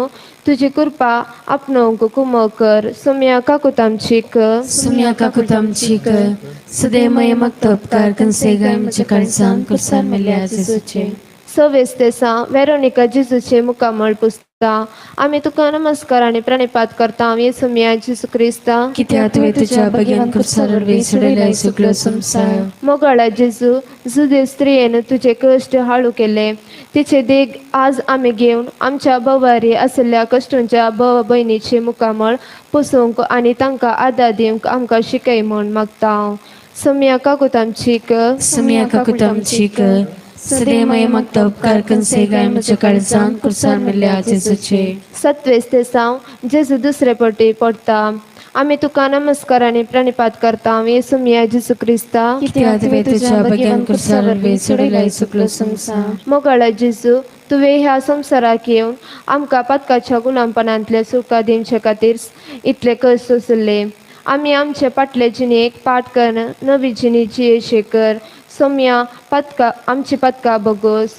तुजी कृपा आपणोवंक कुमो कर. सोमया काकूत आमची कर. सुम्या काकुतामची कर. सदैव मागता उपकार कन्सेगाय म्हज्या काळजान कुर्सार मेल्या जेजूचे. सव्वीस तेसां वेरोनिका जेजूचे मुखामळ पुसता. आमी तुका नमस्कार आनी प्रणिपात करता येसुमिया जेजू क्रिस्ता. कित्याक तुवें तुज्या भगीन कुर्सार वरवीं सोडयलाय सगलो संवसार. मोगाळा जेजू, जुदेव स्त्रियेन तुजे कश्ट हाळू केले. तिचे देग आज आमी घेवन आमच्या बवारी आशिल्ल्या कश्टांच्या भाव भयणीचे मुखामळ पुसूंक आनी तांकां आदार दिवंक आमकां शिकय म्हूण मागता. सोमया काकूत आमची कर. सुम्या काकुतामची कर. सदैव मागता उपकार कन्सेगाय म्हज्या काळजान कुर्सार मेल्या जेजूचे. सत्वेस तेसांव जेजू दुसरे पटी पडटा. आमी तुका नमस्कार आनी प्रणिपात करता येसुमिया जेजू क्रिस्ता. कित्याक तुवें तुज्या भगीन कुर्सार वरवीं सोडयलाय सगलो संवसार. मोगाळा जेजू, तुवें ह्या संवसाराक येवन आमकां पातकाच्या गुलामपणांतले सुटका दिवचे खातीर इतले कश्ट सोंसले. आमी आमचे फाटले जिणेक पाठ कर नवी जिणी जियेशे कर. सोमया पातका आमची पातकां बगोस.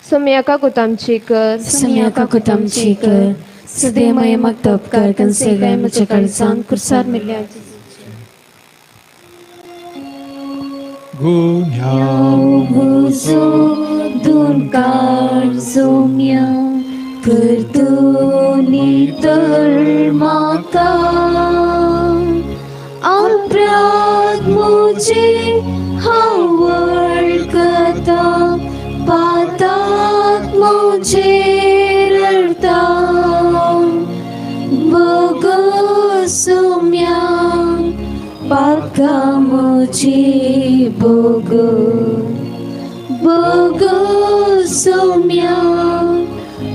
सोमया काकूत आमची कर. सुम्या काकुतामची कर. सदैव मागता उपकार कन्सेगाय म्हज्या काळजान कुर्सार मेल्या गुन्यांव म्हजो दोन काळ सोम्या करतूनी तर म्हाका अपराध म्हजे हांव वळखता पाताक म्हजेर रडता बगो सोम्या पातका म्हजी बोगो बोगो सोम्या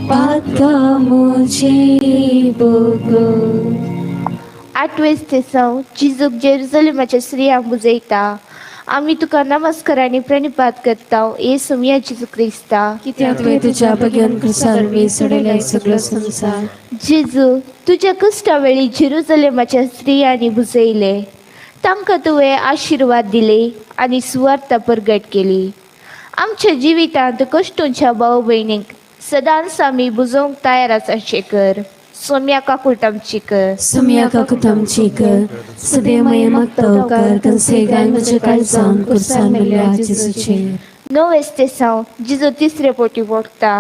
पातका म्हजी बोगो. आठवेस तेसांव जिजूक जेरुजलेमाच्या स्त्रियांक बुजयता. आमी तुका नमस्कार आनी प्रणिपात करता येसुमिया जेजू क्रिस्ता. कित्याक तुवें तुज्या भगीन कुर्सार वरवीं सोडयलाय सगलो संवसार. जेजू, तुज्या कश्टा वेळी जेरुजलेमाच्या स्त्रियांनी बुजयले. तांकां तुवें आशिर्वाद दिले आनी सुवार्ता परगट केली. आमच्या जिवितांत कश्टूंच्या भाव भयणींक सदांच आमी बुजोवंक तयार आसा कर. सोम्या काकूट आमची कर. सुम्या काकुतामची कर. सदैव मागता उपकार कन्सेगाय म्हज्या काळजान कुर्सार मेल्या जेजूचे. णवेस तेसांव जिजो तिसरे पोटी पडटा.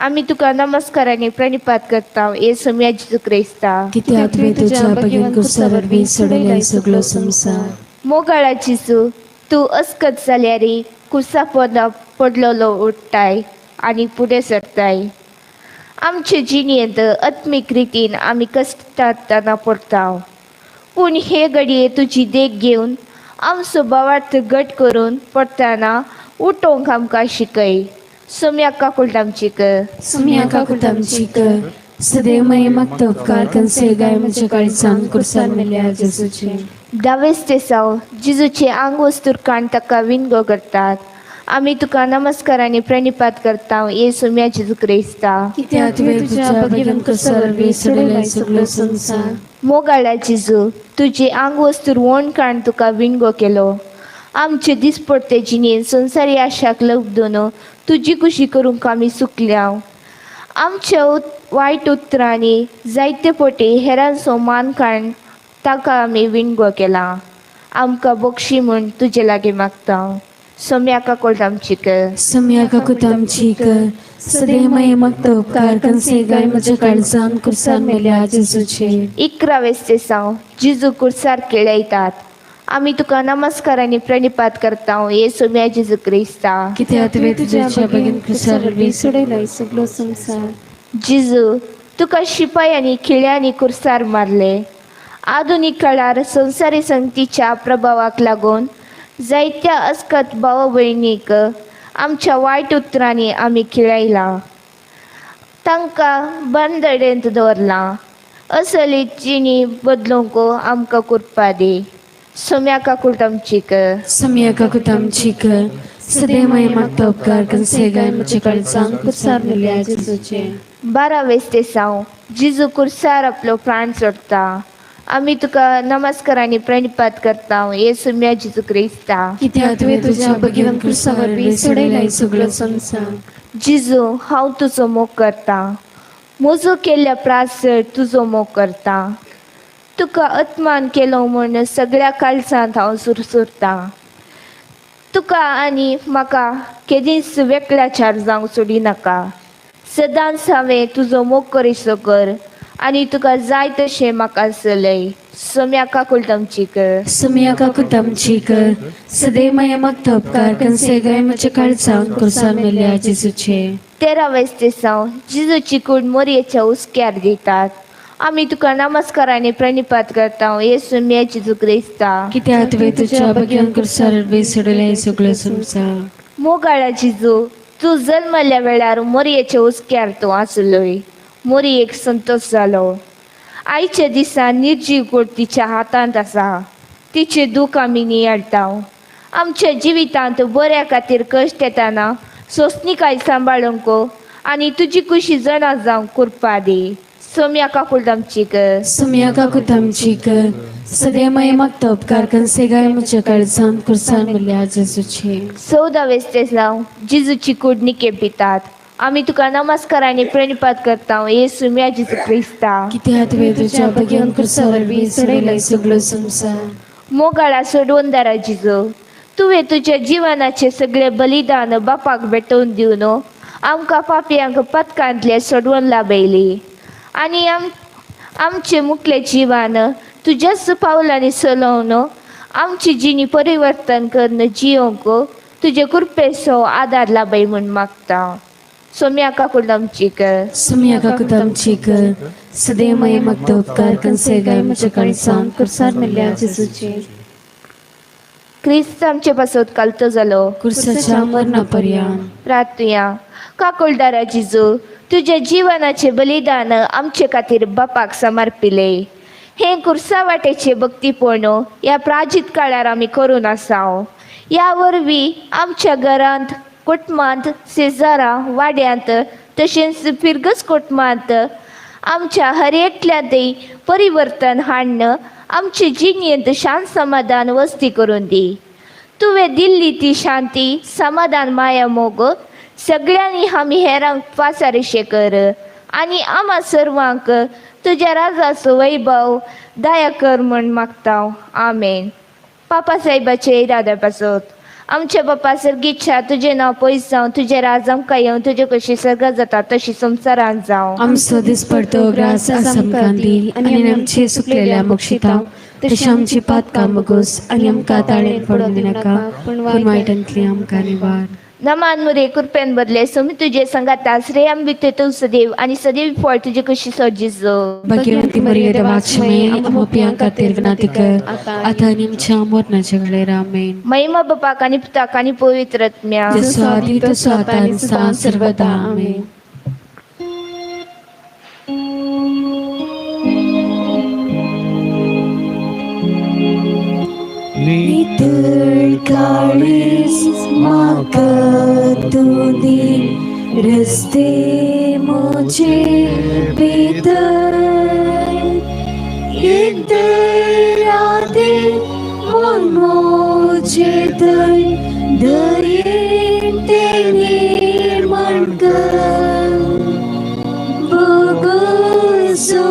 आमी तुका नमस्कार आनी प्रणिपात करता येसुमिया जेजू क्रिस्ता. कित्याक तुवें तुज्या भगीन कुर्सार वरवीं सोडयलाय सगलो संवसार. मोगाळा जेजू, तूं अस्कत जाल्यार कुसा पोंदा पडलेलो उठताय आनी फुडें सरताय. आमचे जिणेंत आत्मीक रितीन आमी कश्टांतना पडटा, पूण हे घडये तुजी देख घेवन आमचो भावार्थ घट करून पडटना उठोवंक आमकां शिकय. सोम्या काकूट आमची कर. सुम्या काकुतामची कर. सदैव मागता उपकार कन्सेगाय म्हज्या काळजान कुर्सार मेल्या जेजूचे. धावेस तेसांव जिजूचे आंग वस्तूर काण ताका विनगो करतात. आमी तुका नमस्कार आनी प्रणिपात करता येसुमिया जेजू क्रिस्ता. कित्याक तुवें तुज्या भगीन कुर्सार वरवीं सोडयलाय सगलो संवसार. मोगाळा जेजू, तुजे आंग वस्तूर वोण काण तुका विणगो केलो. आमचे दिसपडते जिणेन संवसारी आशाक लब्दून तुजी खुशी करूंक आमी चुकल्या. आमच्या वायट उतरांनी जायते पटी हेरांचो मान काण ताका आमी विणगो केला. आमकां बक्षी म्हूण तुजे लागीं मागता. सोम्या काकूट आमची कर. सुम्या काकुतामची कर. सदैव मागता उपकार कन्सेगाय म्हज्या काळजान कुर्सार मेल्या जेजूचे. 11वेस तेसांव जिजू कुर्सार केळयतात. आमी तुका नमस्कार आनी प्रणिपात करता येसुमिया जेजू क्रिस्ता. कित्याक तुवें तुज्या भगीन कुर्सार वरवीं सोडयलाय सगलो संवसार. जिजू, तुका शिपायांनी खिळ्यांनी कुर्सार मारले. आधुनीक काळार संवसारी संगतीच्या प्रभावाक लागून जायत्या अस्कत भाव भयणीक आमच्या वायट उतरांनी आमी खेळयलां, तांकां बंदडेंत दवरलां. असली जिणी बदलूंक आमकां कुरपा दी. सोम्या काकूट आमची कर. सुम्या काकुतामची कर. सदैव मागता उपकार कन्सेगाय म्हजे काळजांत कुर्सार मेल्या जेजूचे. 12वें स्तेसांव. जिजू कुर्सार आपलो प्राण सोडटा. आमी तुका नमस्कार आनी प्रणिपात करता येसू म्या जेजू क्रिस्ता. कित्याक तुवें तुज्या भगिवन कुर्सा वरवीं सोडयलाय सगळो संवसार. जिजू, हांव तुजो मोग करता. म्हजो केल्ल्या प्रास तुजो मोग करता. तुका अत्मान केलो म्हूण सगळ्या काळजांत हांव सुरसुरता. तुका आनी म्हाका केदींच वेकल्याचार जावंक सोडिनाका. सदांच हांवें तुजो मोग करिसो कर आनी तुका जाय तशें म्हाका चलय. सोम्या काकुळट आमची कर. सुम्या काकुतामची कर. सदैव माया मागता उपकार कन्सेगाय म्हजे काळजांत कुर्सार मेल्या जेजूचे. 13वें स्तेसांव. जिजूची कूड मोरयेच्या हुस्क्यार दितात. आमी तुका नमस्कार आनी प्रणिपात करता येसू म्या जेजू क्रिस्ता. कित्याक तुवें तुज्या भगिवन कुर्सार वरवीं सोडयलाय सगळो संवसार. मोगाळा जिजू, तूं जल्मल्या वेळार मोरयेच्या हुस्क्यार तूं आसलोय. मोरयेक संतोश जालो. आयच्या दिसा निर्जीव कूड तिच्या हातांत आसा. तिचें दूख आमी नियाळटा. आमच्या जिवितांत बऱ्या खातीर कश्ट येताना सोंसणीकाय सांबाळूंक आनी तुजी कुशी जाणा जावंक कुरपा दी. सोम्या काकुळट आमची कर. सुम्या काकुतामची कर. सदैव माया मागता उपकार कन्सेगाय म्हज्या काळजांत कुर्सार मेल्या जेजूचे. 14वें स्तेसांव. जिजूची कूड निके पितात. आमी तुका नमस्कार आनी प्रणिपात करता येसू म्या जेजू क्रिस्ता. कित्याक तुवें तुज्या भगिवन कुर्सा वरवीं सोडयलाय सगळो संवसार. मोगाळा सोडवून दारा जिजू, तुवें तुज्या जिवनाचें सगळें बलिदान बापाक भेटोवन दिवन आमकां पापयांक पथकांतलें सोडवून लाभयली आनी आमचें मुखलें जिवन तुज्याच पावलांनी चलोवन आमची जिणी परिवर्तन करून जियोंक तुजे कृपेचो आदार लाभय म्हूण मागता. सोम्या काकुळट आमची कर. सुम्या काकुतामची कर. सदैव माया मागता उपकार कन्सेगाय म्हज्या काळजांत कुर्सार मेल्या जेजूचे. क्रिस्त आमचे पासत कालतो जालो कुर्साच्या मरणा पर्यंत. प्रार्थुया. काकुळदारा जिजू, तुज्या जिवनाचें बलिदान आमचे खातीर बापाक समर्पिले. हें कुर्सा वाटेचें भक्तीपण ह्या प्राजीत काळार आमी करून आसाव. ह्या वरवीं आमच्या घरांत, कुटुंबांत, शेजारा वाड्यांत तशेंच फिरगज कुटुंबांत आमच्या हर एकल्यांतय परिवर्तन हाडून आमचे जिणेंत शांत समाधान वस्ती करून दी. तुवें दिल्ली ती शांती, समाधान, माया, मोग सगळ्यांनी आमी हेरांक पासारिशे कर आनी आमा सर्वांक तुज्या राजाचो वैभव दया कर म्हूण मागता. आमेन. पापा साहेबाचे इराद्या पासत. आमच्या बापा सर्गीच्या, तुजें नांव पयस जावं, तुजें राज आमकां येवं, तुजें कशी सर्गात जाता तशी संवसारांत जावं. आमचो दिसपडतो ग्रास आज आमकां दी आनी आमचे सुकलेल्या मोक्षिता तशी आमची पातकां मगोस आनी आमकां ताळेन पडून दिनाका, पूण वायटांतली आमकां निवार. नमान मुरे, कृपेन बदले, सोमी तुजे संगाता, श्रेयम विते तूं सदैव आनी सदैव फळ तुजे कशी सजिजो. भाग्यवंती मरिये, देवाक्षमे आमोपियां खातीर विनंती कर, आतां आनी आमच्या मरणाच्या वेळेर. आमेन. महिमा बापाक आनी पुताक आनी पवित्र आत्म्या. जसो आदी तसो आतां आनी सदां सर्वदा. आमेन. नितळ काळीज म्हाका तूं दी, रस्ते म्हजे भितर एक दया दे मन म्हजे थंय दयेन तें निर्माण कर. बोगोसोम्या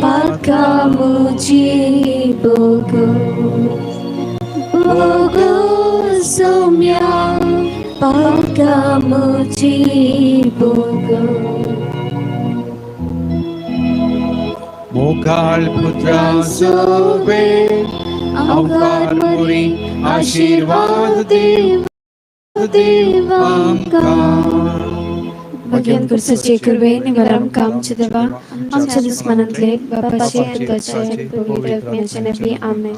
पाका म्हजी बोगो, बोगोसोम्या पाका म्हजी बोगो. मोगाळ पुत्रा सोबे अवकार मुरी आशीर्वाद देव देव आमकां. भगेवन कुर्साचे कृपे निवार आमकां आमच्या देवा आमच्या दुस्मानांतले बापाचे पुताचे पवित्र आत्म्याचे नांवी आमेन.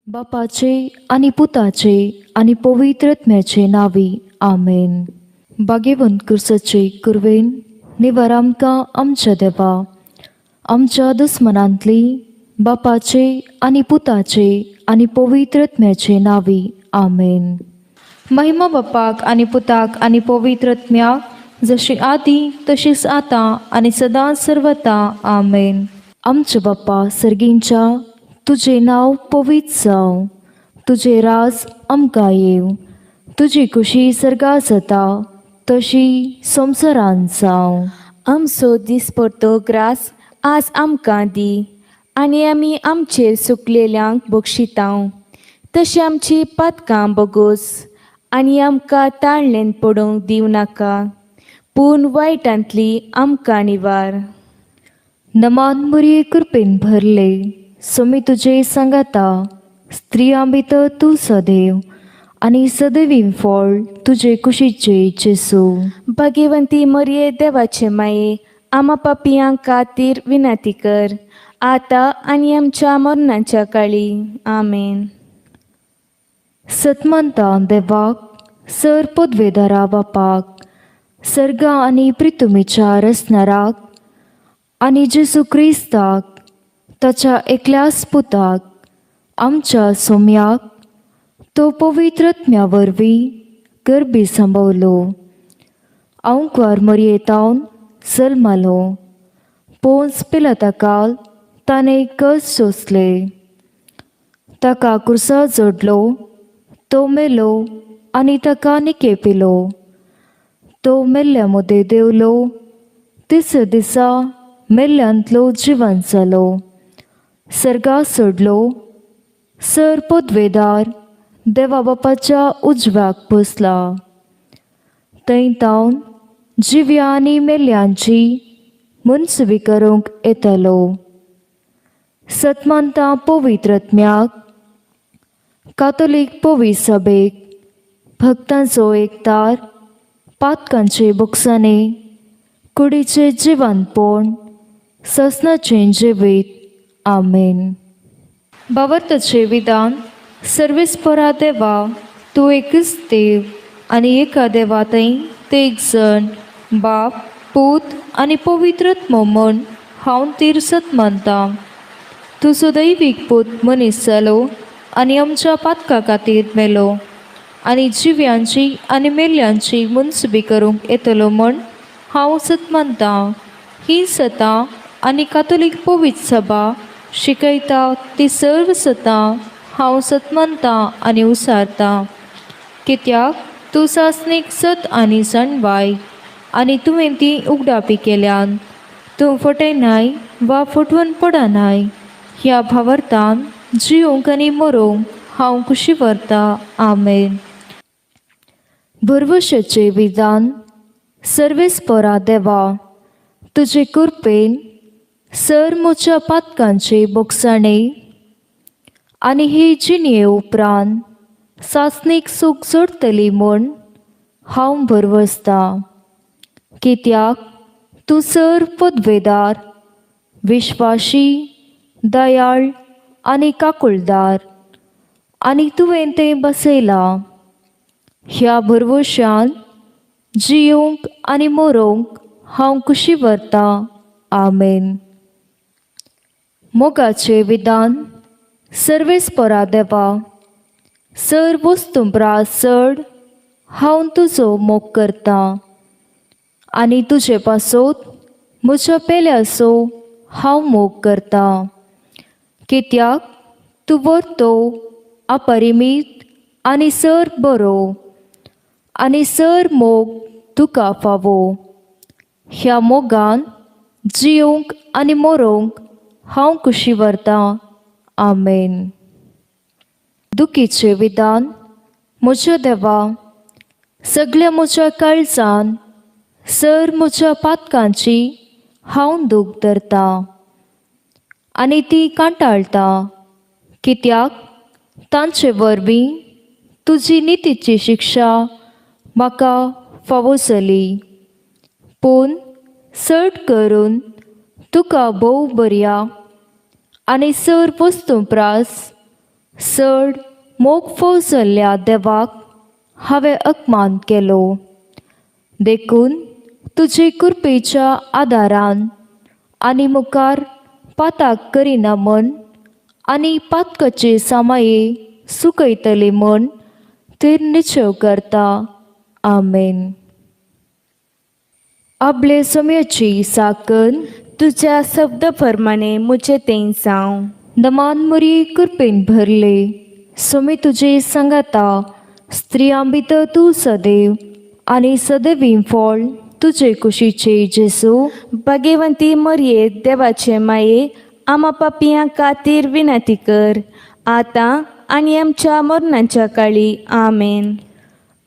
बापाचे आनी पुताचे आनी पवित्र आत्म्याचे नांवी आमेन. भाग्यवंत कुर्साचे कुरवेन निवार आमकां आमच्या देवा आमच्या दुस्मनांतली बापाचे आनी पुताचे आनी पवित्र आत्म्याचे नांवी आमेन. महिमा बापाक आनी पुताक आनी पवित्र आत्म्याक, जशी आदी तशीच आतां आनी सदां सर्वता. आमेन. आमच्या बाप्पा सर्गींच्या, तुजें नांव पवित्र जावं, तुजें राज आमकां येवं, तुजी खुशी सर्गा जाता तशी संवसारांत जावं. आमचो दिसपडतो ग्रास आज आमकां दी आनी आमी आमचेर सुकलेल्यांक बक्षितांव तशी आमची पातकां बगोस आनी आमकां ताळणेन पडूंक दिवं नाका पूण वायटांतली आमकां निवार. नमान मुरये कृपेन भरले, सोमी तुजे सांगाता, स्त्रियां भितर तूं सदैव आनी सदैवी फळ तुजे कुशीचे जेसू. भाग्यवंती मरये देवाचे माये, आमा पापयां खातीर विनंती कर आतां आनी आमच्या मरणाच्या काळी. आमेन. सतमंता देवाक, सर पदवेदारा बापाक, सर्गा आनी प्रितुमीच्या रसनाराक आनी जेसू क्रिस्ताक ताच्या एकल्याच पुताक आमच्या सोम्याक तो पवित्र आत्म्या वरवीं गर्भी सांबावलो, आंवकार मरयेतावन जल्मालो, पोंस पिलाताकाल ताणें कस सोंसले, ताका कुर्सा जोडलो, तो मेलो आनी ताका निके पिलो, तो मेल्ल्या मदें देंवलो, तिसऱ्या दिसा मेल्ल्यांतलो जिवन जालो, सर्गा सोडलो, सर पदवेदार देवा बापाच्या उजव्याक बसला, थंय तावन जिव्या आनी मेल्ल्यांची मनसुबी करूंक येतालो. सतमानता पवित्र आत्म्याक, कातोलीक पवित्र सभेक, भक्तांचो एकतार, पातकांचे बोक्साने, कुडीचें जिवनपण, ससनाचें जिवीत. आमेन. भावार्थाचें विधान. सर्वेस्परा देवा, तूं एकच देव आनी एका देवा थंय तेग जण बाप पूत आनी पवित्र आत्मो म्हूण हांव तीर्सत मानतां. तुजो दैवीक पूत मनीस जालो आनी आमच्या पातका खातीर मेलो आनी जिव्यांची आनी मेल्ल्यांची मुनसुबी करूंक येतलो म्हूण हांव सत मानतां. ही सतां आनी कातोलीक पवित्र सभा शिकयता ती सर्व सतां हांव सत मानतां आनी उसारतां, कित्याक तूं सासणीक सत आनी जाणवाय आनी तुवें ती उगडापी केल्यान. तूं फटयनाय वा फटवून पडनाय. ह्या भावार्थान जिवंक आनी मरोंक हांव खुशी व्हरतां. आमेन. भरवशाचें विधान. सर्वेस्परा देवा, तुजे कृपेन सर म्हज्या पातकांचे बोगसाणे आनी हे जिणये उपरांत सासणीक सूख जोडटली म्हूण हांव भरवसतां, कित्याक तूं सर पदवेदार, विश्वाशी, दयाळ आनी काकुळदार आनी तुवें तें बसयलां. ह्या भरवशान जियोंक आनी मरोंक हांव खुशी व्हरतां. आमेन. मोगाचें विधान. सर्वेस्परा देवा, सर वस्तूं परस चड हांव तुजो मोग करतां आनी तुजे पासत म्हज्या पेल्याचो हांव मोग करतां, कित्याक तूं व्हरतो अपरिमीत आनी सर बरो आनी सर मोग तुका फावो. ह्या मोगान जियोंक आनी मोरोंक हांव कुशी व्हरतां. आमेन. दुखीचें विधान. म्हज्या देवा, सगल्या म्हज्या काळजान सर म्हज्या पातकांची हांव दूख धरतां आनी ती कांटाळटा, कित्याक तांचे वरवीं तुजी नितीची शिक्षा म्हाका फावो जाली. पूण चड करून तुका भोव बऱ्या आनी सर वस्तूं प्रास चड मोग फाव जाल्ल्या देवाक हांवें अपमान केलो. देखून तुजे कृपेच्या आदारान आनी मुखार पाताक करिना म्हण आनी पातकाचे सामाये सुकयतले म्हण तर निश्चेव करता. आमेन. आपले समयाची साकन. तुज्या शब्द प्रमाणे मुझे तें जावं. दमान मुरी, कृपेन भरले, सुमी तुजे सांगाता. स्त्रियां भितर तूं सदैव आनी सदैवी फळ तुजे कुशीचे जेसू. भाग्यवंती मरये, देवाचे माये, आमा पापयां खातीर विनंती कर, आतां आनी आमच्या मरणाच्या काळी. आमेन.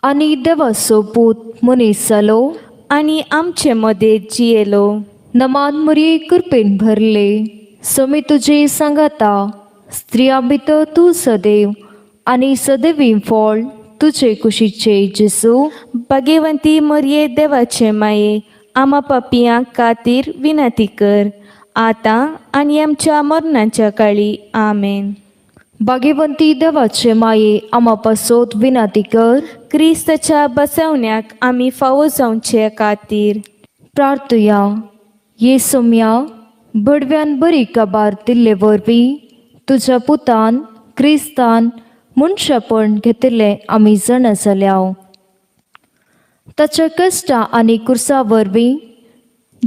आनी देवाचो पूत मनीस जालो आनी आमचे मदें जियेलो. नमान मुरी, कृपेन भरले, समी तुजे सांगाता. स्त्रियां भितर तूं सदैव आनी सदैवी फळ तुजे कुशीचे जेसू. भाग्यवंती मरये, देवाचे माये, आमा पापयां खातीर विनंती कर, आतां आनी आमच्या मरणाच्या काळी. आमेन. भाग्यवंती देवाचे माये, आमा पासत विनाती कर. क्रिस्ताच्या बसवण्याक आमी फावो जावचे खातीर. प्रार्थुया. ये सोम्या, बडव्यान बरी काबार दिल्ले वरवीं तुज्या पुतान क्रिस्तान मनशापण घेतिल्लें आमी जाणा जाल्या. ताच्या कश्टां आनी कुर्सा वरवीं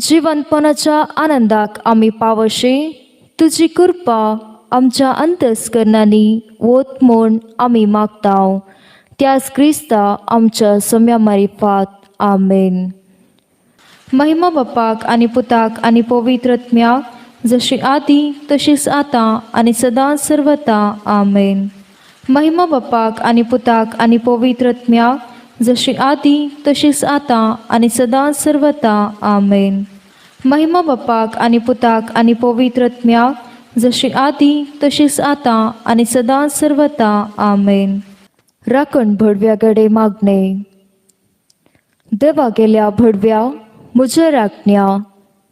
जिवनपणाच्या आनंदाक आमी पावशी तुजी कृपा आमच्या अंतस्करणांनी वत म्हूण आमी मागता, त्याच क्रिस्ता आमच्या सोम्या मारिफात. आमेन. महिमा बापाक आनी पुताक आनी पवित्र आत्म्याक, जशी आदी तशीच आतां आनी सदां सर्वता. आमेन. महिमा बापाक आनी पुताक आनी पवित्र आत्म्याक, जशी आदी तशीच आतां आनी सदां सर्वता. आमेन. महिमा बापाक आनी पुताक आनी पवित्र आत्म्याक, जशी आदी तशीच आतां आनी सदां सर्वता. आमेन. राखण भडव्या कडेन मागणें. देवा गेल्या भडव्या, म्हज्या राखण्या,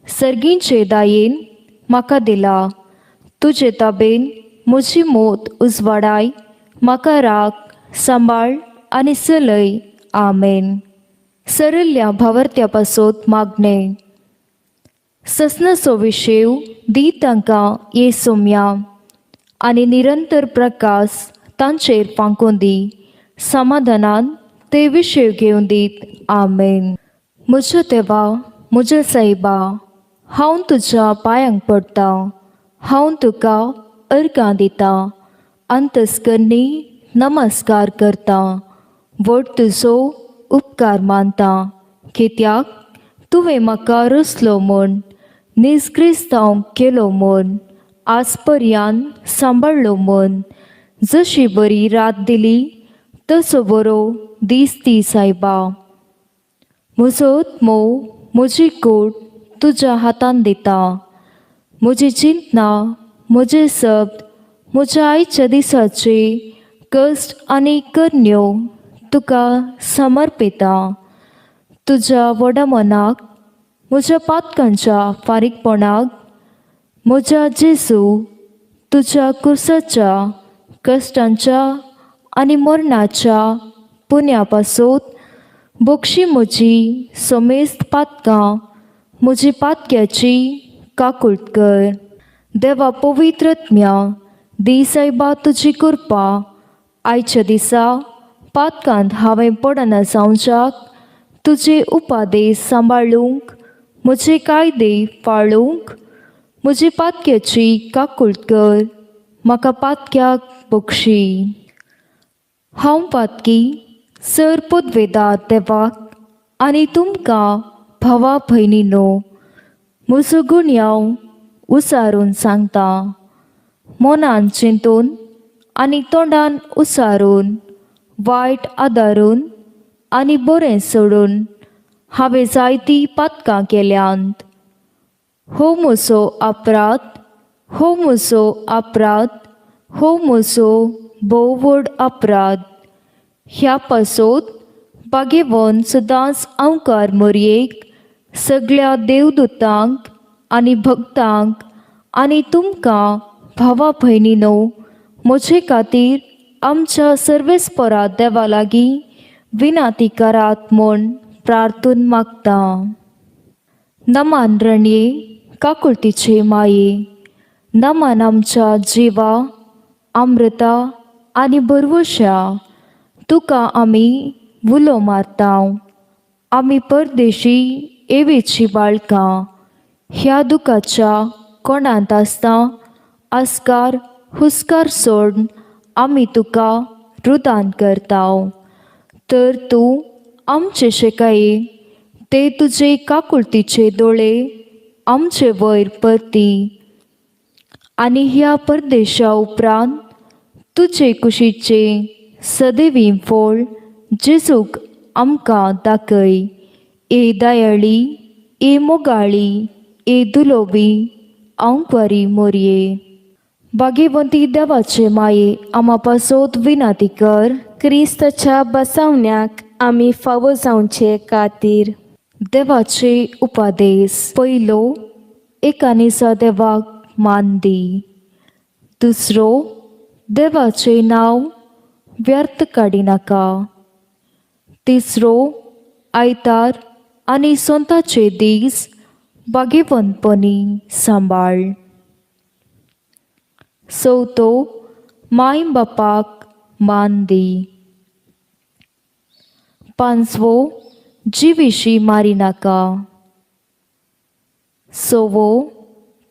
सर्गींचे दायेन म्हाका दिला तुजे ताबेन म्हजी मोत उजवाडाय. म्हाका राख, सांबाळ आनी चलय. आमेन. सरल्ल्या भावार्त्या पासत मागणें. ससनाचो विशेव दी तांकां ये सोम्या आनी निरंतर प्रकाश तांचेर फांकून दी. समाधानान ते विशेव घेवन दीत. आमेन. म्हज्या देवा, म्हज्या सायबा, हांव तुज्या पांयांक पडटा. हांव तुका अर्गां दिता, अंतस्कर्णी नमस्कार करता, व्हड तुजो उपकार मानता, कित्याक तुवें म्हाका रचलो म्हूण, नीज क्रिस्तांव केलो म्हूण, आज पर्यंत सांबाळ्ळो म्हूण. जशी बरी रात दिली तसो बरो दीस दी सायबा. म्हजो आत्मो, म्हजी कूड तुज्या हातान दिता. म्हजी चिंतना, म्हजे शब्द, म्हज्या आयच्या दिसाचे कश्ट आनी करण्यो तुका समर्पिता. तुज्या व्हडा मनाक म्हज्या पातकांच्या फारीकपणाक, म्हज्या जेजू, तुज्या कुर्साच्या कश्टांच्या आनी मरणाच्या पुण्या पासत बक्षी म्हजी समेस्त पातकां. म्हजी पातक्याची काकूळट कर. देवा पवित्र आत्म्या, दी सायबा तुजी कृपा. आयच्या दिसा पातकांत हांवें पडना जावच्याक, तुजे उपादेश सांबाळूंक, म्हजे कायदे पाळूंक म्हजी पातक्याची काकूळट कर. म्हाका पातक्याक बक्षी. हांव पातकी सर पदवेदार देवाक आनी तुमकां भावा भयणीनो म्हजो गुन्यांव उसारून सांगता. मनान चिंतून आनी तोंडान उसारून वायट आदारून आनी बरें सोडून हांवें जायतीं पातकां केल्यांत. हो म्हजो अपराध, हो म्हजो अपराध, हो म्हजो भोव व्हड अपराध. ह्या पासत बागेवन सदांच अंवकार मोरयेक, सगळ्या देवदूतांक आनी भक्तांक आनी तुमकां भावा भयणीनो म्हजे खातीर आमच्या सर्वेस्परा देवा लागीं विनाती करात म्हूण प्रार्थून मागता. नमान रणये काकुळतीचे माये, नमान आमच्या जिवा अमृता आनी बरवशा, तुका आमी उलो मारता. आमी परदेशी एवेची बाळकां ह्या दुखाच्या कोणांत आसता आस्कार हुस्कार सोडून आमी तुका रुदान करता. तर तूं आमचे शेकाये ते तुजे काकुळतीचे दोळे आमचे वयर परती आनी ह्या परदेशा उपरांत तुजे कुशीचे सदैवी फळ जेजूक आमकां दाखय. ए दयाळी, ए मोगाळी, ए दुलोबी आंकवारी मोरये, भाग्यवंती देवाचे माये आमा पासत विनाती कर. क्रिस्ताच्या बसावण्याक आमी फावो जावचे खातीर. देवाचे उपादेस. पयलो, एका निसा देवाक मान दी. दुसरो, देवाचें नांव व्यर्थ काडिनाका. तिसरो, आयतार आनी सोंताचे दीस भाग्यवंतपणी सांबाळ. चवथो, माय बापाक मान दी. पांचवो, जिविशी मारिनाका. सवो,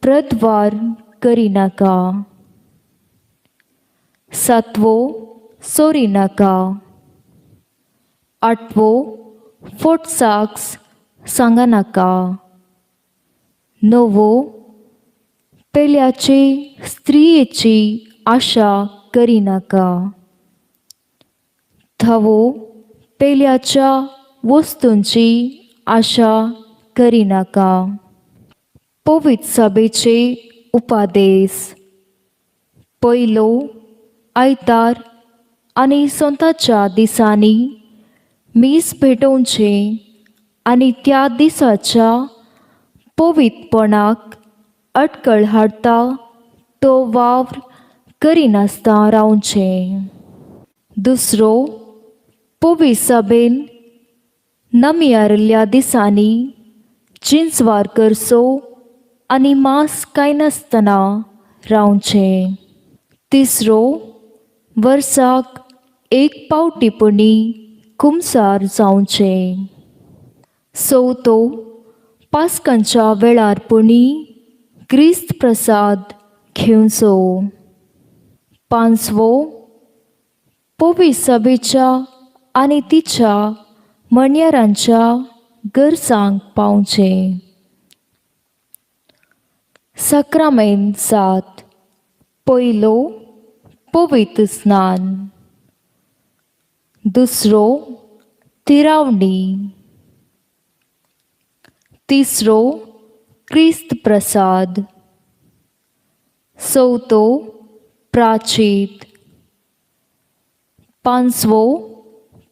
प्रद्वार करिनाका. सातवो, सोरिनाका. आठवो, फोटसाक्स सांगनाका. णवो, पेल्याचे स्त्रियेची आशा करिनाका. धावो, पेल्याच्या वस्तूंची आशा करिनाका. पवित्र सभेचे उपादेस. पयलो, आयतार आनी सोंताच्या दिसांनी मीस भेटोवचें आनी त्या दिसाच्या पवित्रपणाक अटकळ हाडटा तो वावर करिनासतना रावचें. दुसरो, पवित्र सभेन नमियारिल्ल्या दिसांनी चिंचवार करचो आनी मांस खायनासतना रावचें. तिसरो, वर्साक एक पावटी पुणी कुमसार जावचें. चवथो, पास्कांच्या वेळार पुणी क्रिस्त प्रसाद घेवचो. पांचवो, पवित्र सभेच्या आनी तिच्या म्हणयारांच्या गरजांक पावचें. साक्रामेंत सात. पयलो, पवित्र स्नान. दुसरो, तिरावणी. तिसरो, क्रिस्त प्रसाद. चवथो, प्राचीत. पांचवो,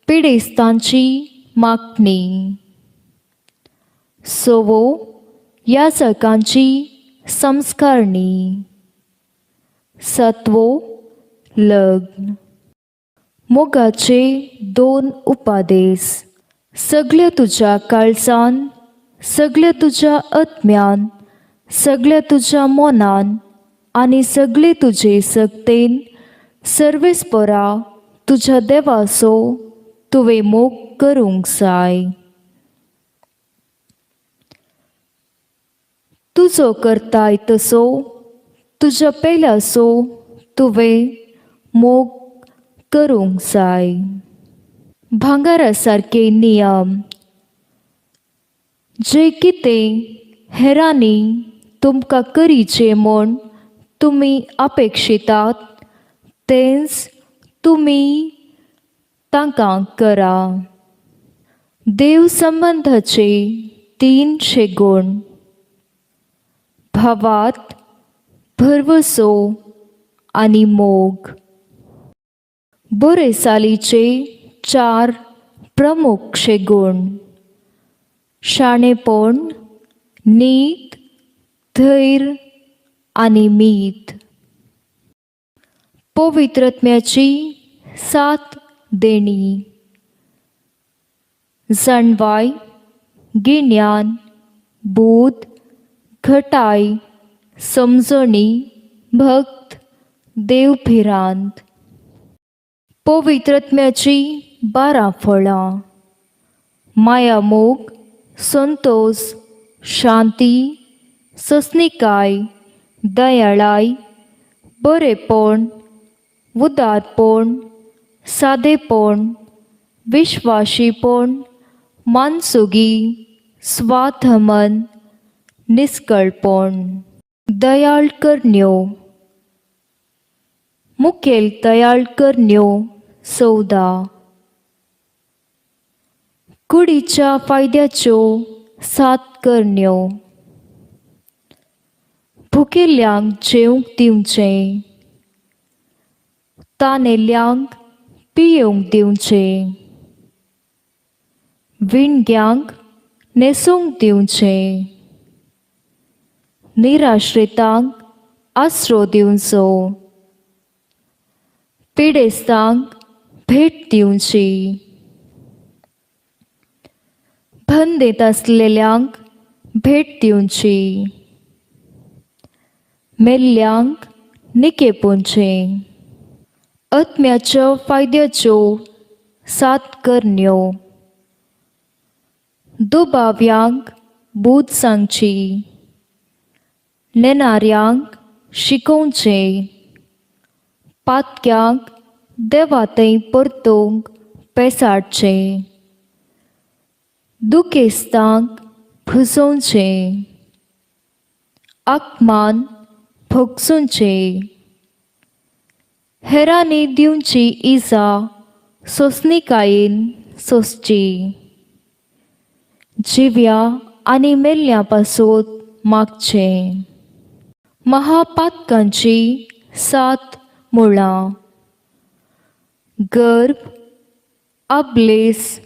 पिडेस्तांची मागणी. सवो, याजकांची संस्कारणी. सातवो, लग्न. मोगाचे दोन उपादेस. सगल्या तुज्या काळजान, सगल्या तुज्या आत्म्यान, सगल्या तुज्या मनान आनी सगळे तुजे सक्तेन सर्वेस्परा तुज्या देवाचो तुवें मोग करूंक जाय. तुजो करताय तसो तुज्या पेल्याचो तुवें मोग करूंक जाय. भांगरा सारके नियम. जे कितें हेरांनी तुमकां करीचें म्हूण तुमी अपेक्षितात तेंच तुमी तांकां करा. देव संबंधाचे तीनशे गुण: भावात, भरवसो आनी मोग. बरे सालीचे चार प्रमुखशे गुण: शाणेपण, नीत, धैर्य आनी मीत. पवित्रत्म्याची सात देणी: जाणवाय, गिन्यान, बूद, घटाय, समजणी, भक्त, देवभिरांत. पवित्रत्म्याची 12 फळां: मायामोग, संतोष, शांती, सस्निकाय, दयाळाय, बरेपण, उदारपण, सादेपण, विश्वाशीपण, मानसुगी, स्वाथमन, निस्कळपण. दयाळ करण्यो. मुखेल दयाळ करण्यो 14. कुडीच्या फायद्याच्यो सात करण्यो: भुकेल्ल्यांक जेवंक दिवचें, तानेल्ल्यांक पियेवंक दिवचें, विणग्यांक न्हेसूंक दिवचें, निराश्रितांक आसरो दिवचो, पिडेस्तांक भेट दिवची, बंदेत आसलेल्यांक भेट दिवची, मेल्ल्यांक निकेपोवचें. आत्म्याच्या फायद्याच्यो सात करण्यो: दुबाव्यांक बूद सांगची, नेणाऱ्यांक शिकोवचें, पातक्यांक देवाथंय परतूंक पेसाडचें, दुखेस्तांक भुजोवचें, आकमान भोगसुचें, हेरांनी दिवची इजा सोंसणिकायेन सोंसची, जिव्या आनी मेल्ल्या पासत मागचें. महापातकांची सात मुळां: गर्भ, अबलेस,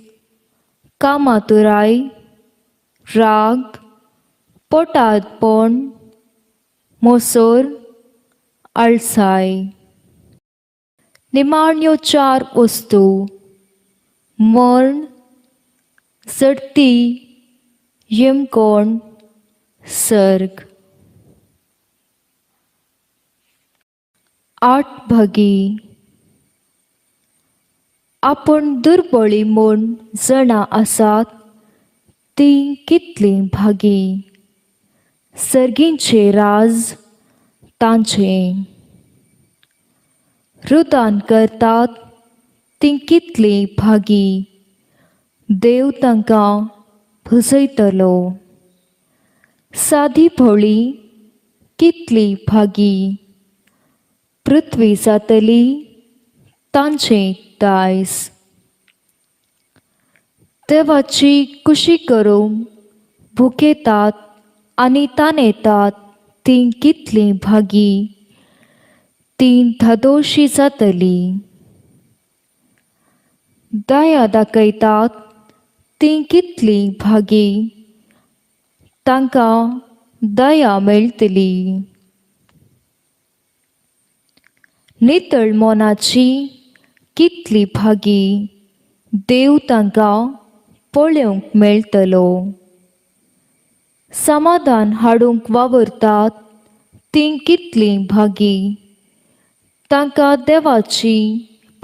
कामातुराय, राग, पोटातपण, मोसोर, आळसाय. निमाण्यो चार वस्तू: मर्ण, चडती, यमकोण, सर्ग. आठ भागी. आपूण दुर्बळी म्हूण जाणा आसात तीं कितलीं भागी, सर्गींचें राज तांचें. रुदान करतात तीं कितलीं भागी, देव तांकां भुजयतलो. सादी भोळी कितली भागी, पृथ्वी जातली तांचें दायज. देवाची कुशी करूंक भुकेतात आनी तानेतात तीं कितलीं भागी, तीं धादोशी जातलीं. दया दाखयतात तीं कितलीं भागी, तांकां दया मेळटली. नितळ मनाची कितली भागी, देव तांकां पळोवंक मेळटलो. समाधान हाडूंक वावुरतात तीं कितलीं भागी, तांकां देवाची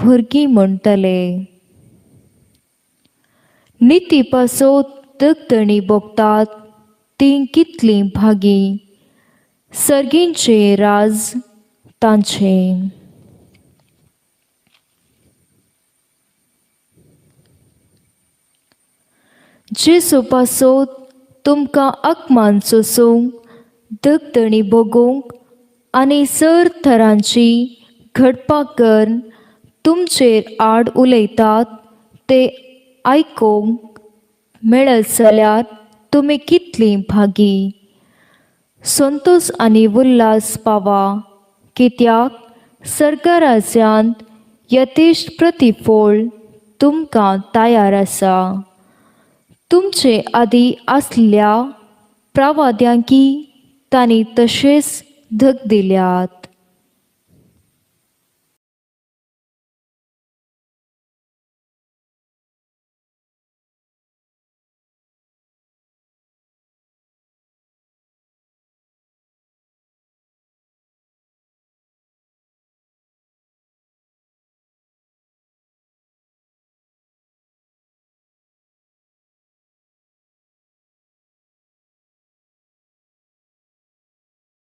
भुरगीं म्हणटले. निती पासत दगदणी भोगतात तीं कितलीं भागी, सर्गींचें राज तांचें. जेजू पासत तुमकां अकमान सोसूंक, दगदणी भोगूंक आनी सर थरांची घडपां करून तुमचेर आड उलयतात ते आयकूंक मेळत जाल्यार तुमी कितलीं भागी. संतोश आनी उल्हास पावा, कित्याक सर्गराज्यांत यथेश्ट प्रतिफळ तुमकां तयार आसा. तुमचे आदीं आसल्या प्रवाद्यांकी तांणी तशेंच धग दिल्यात.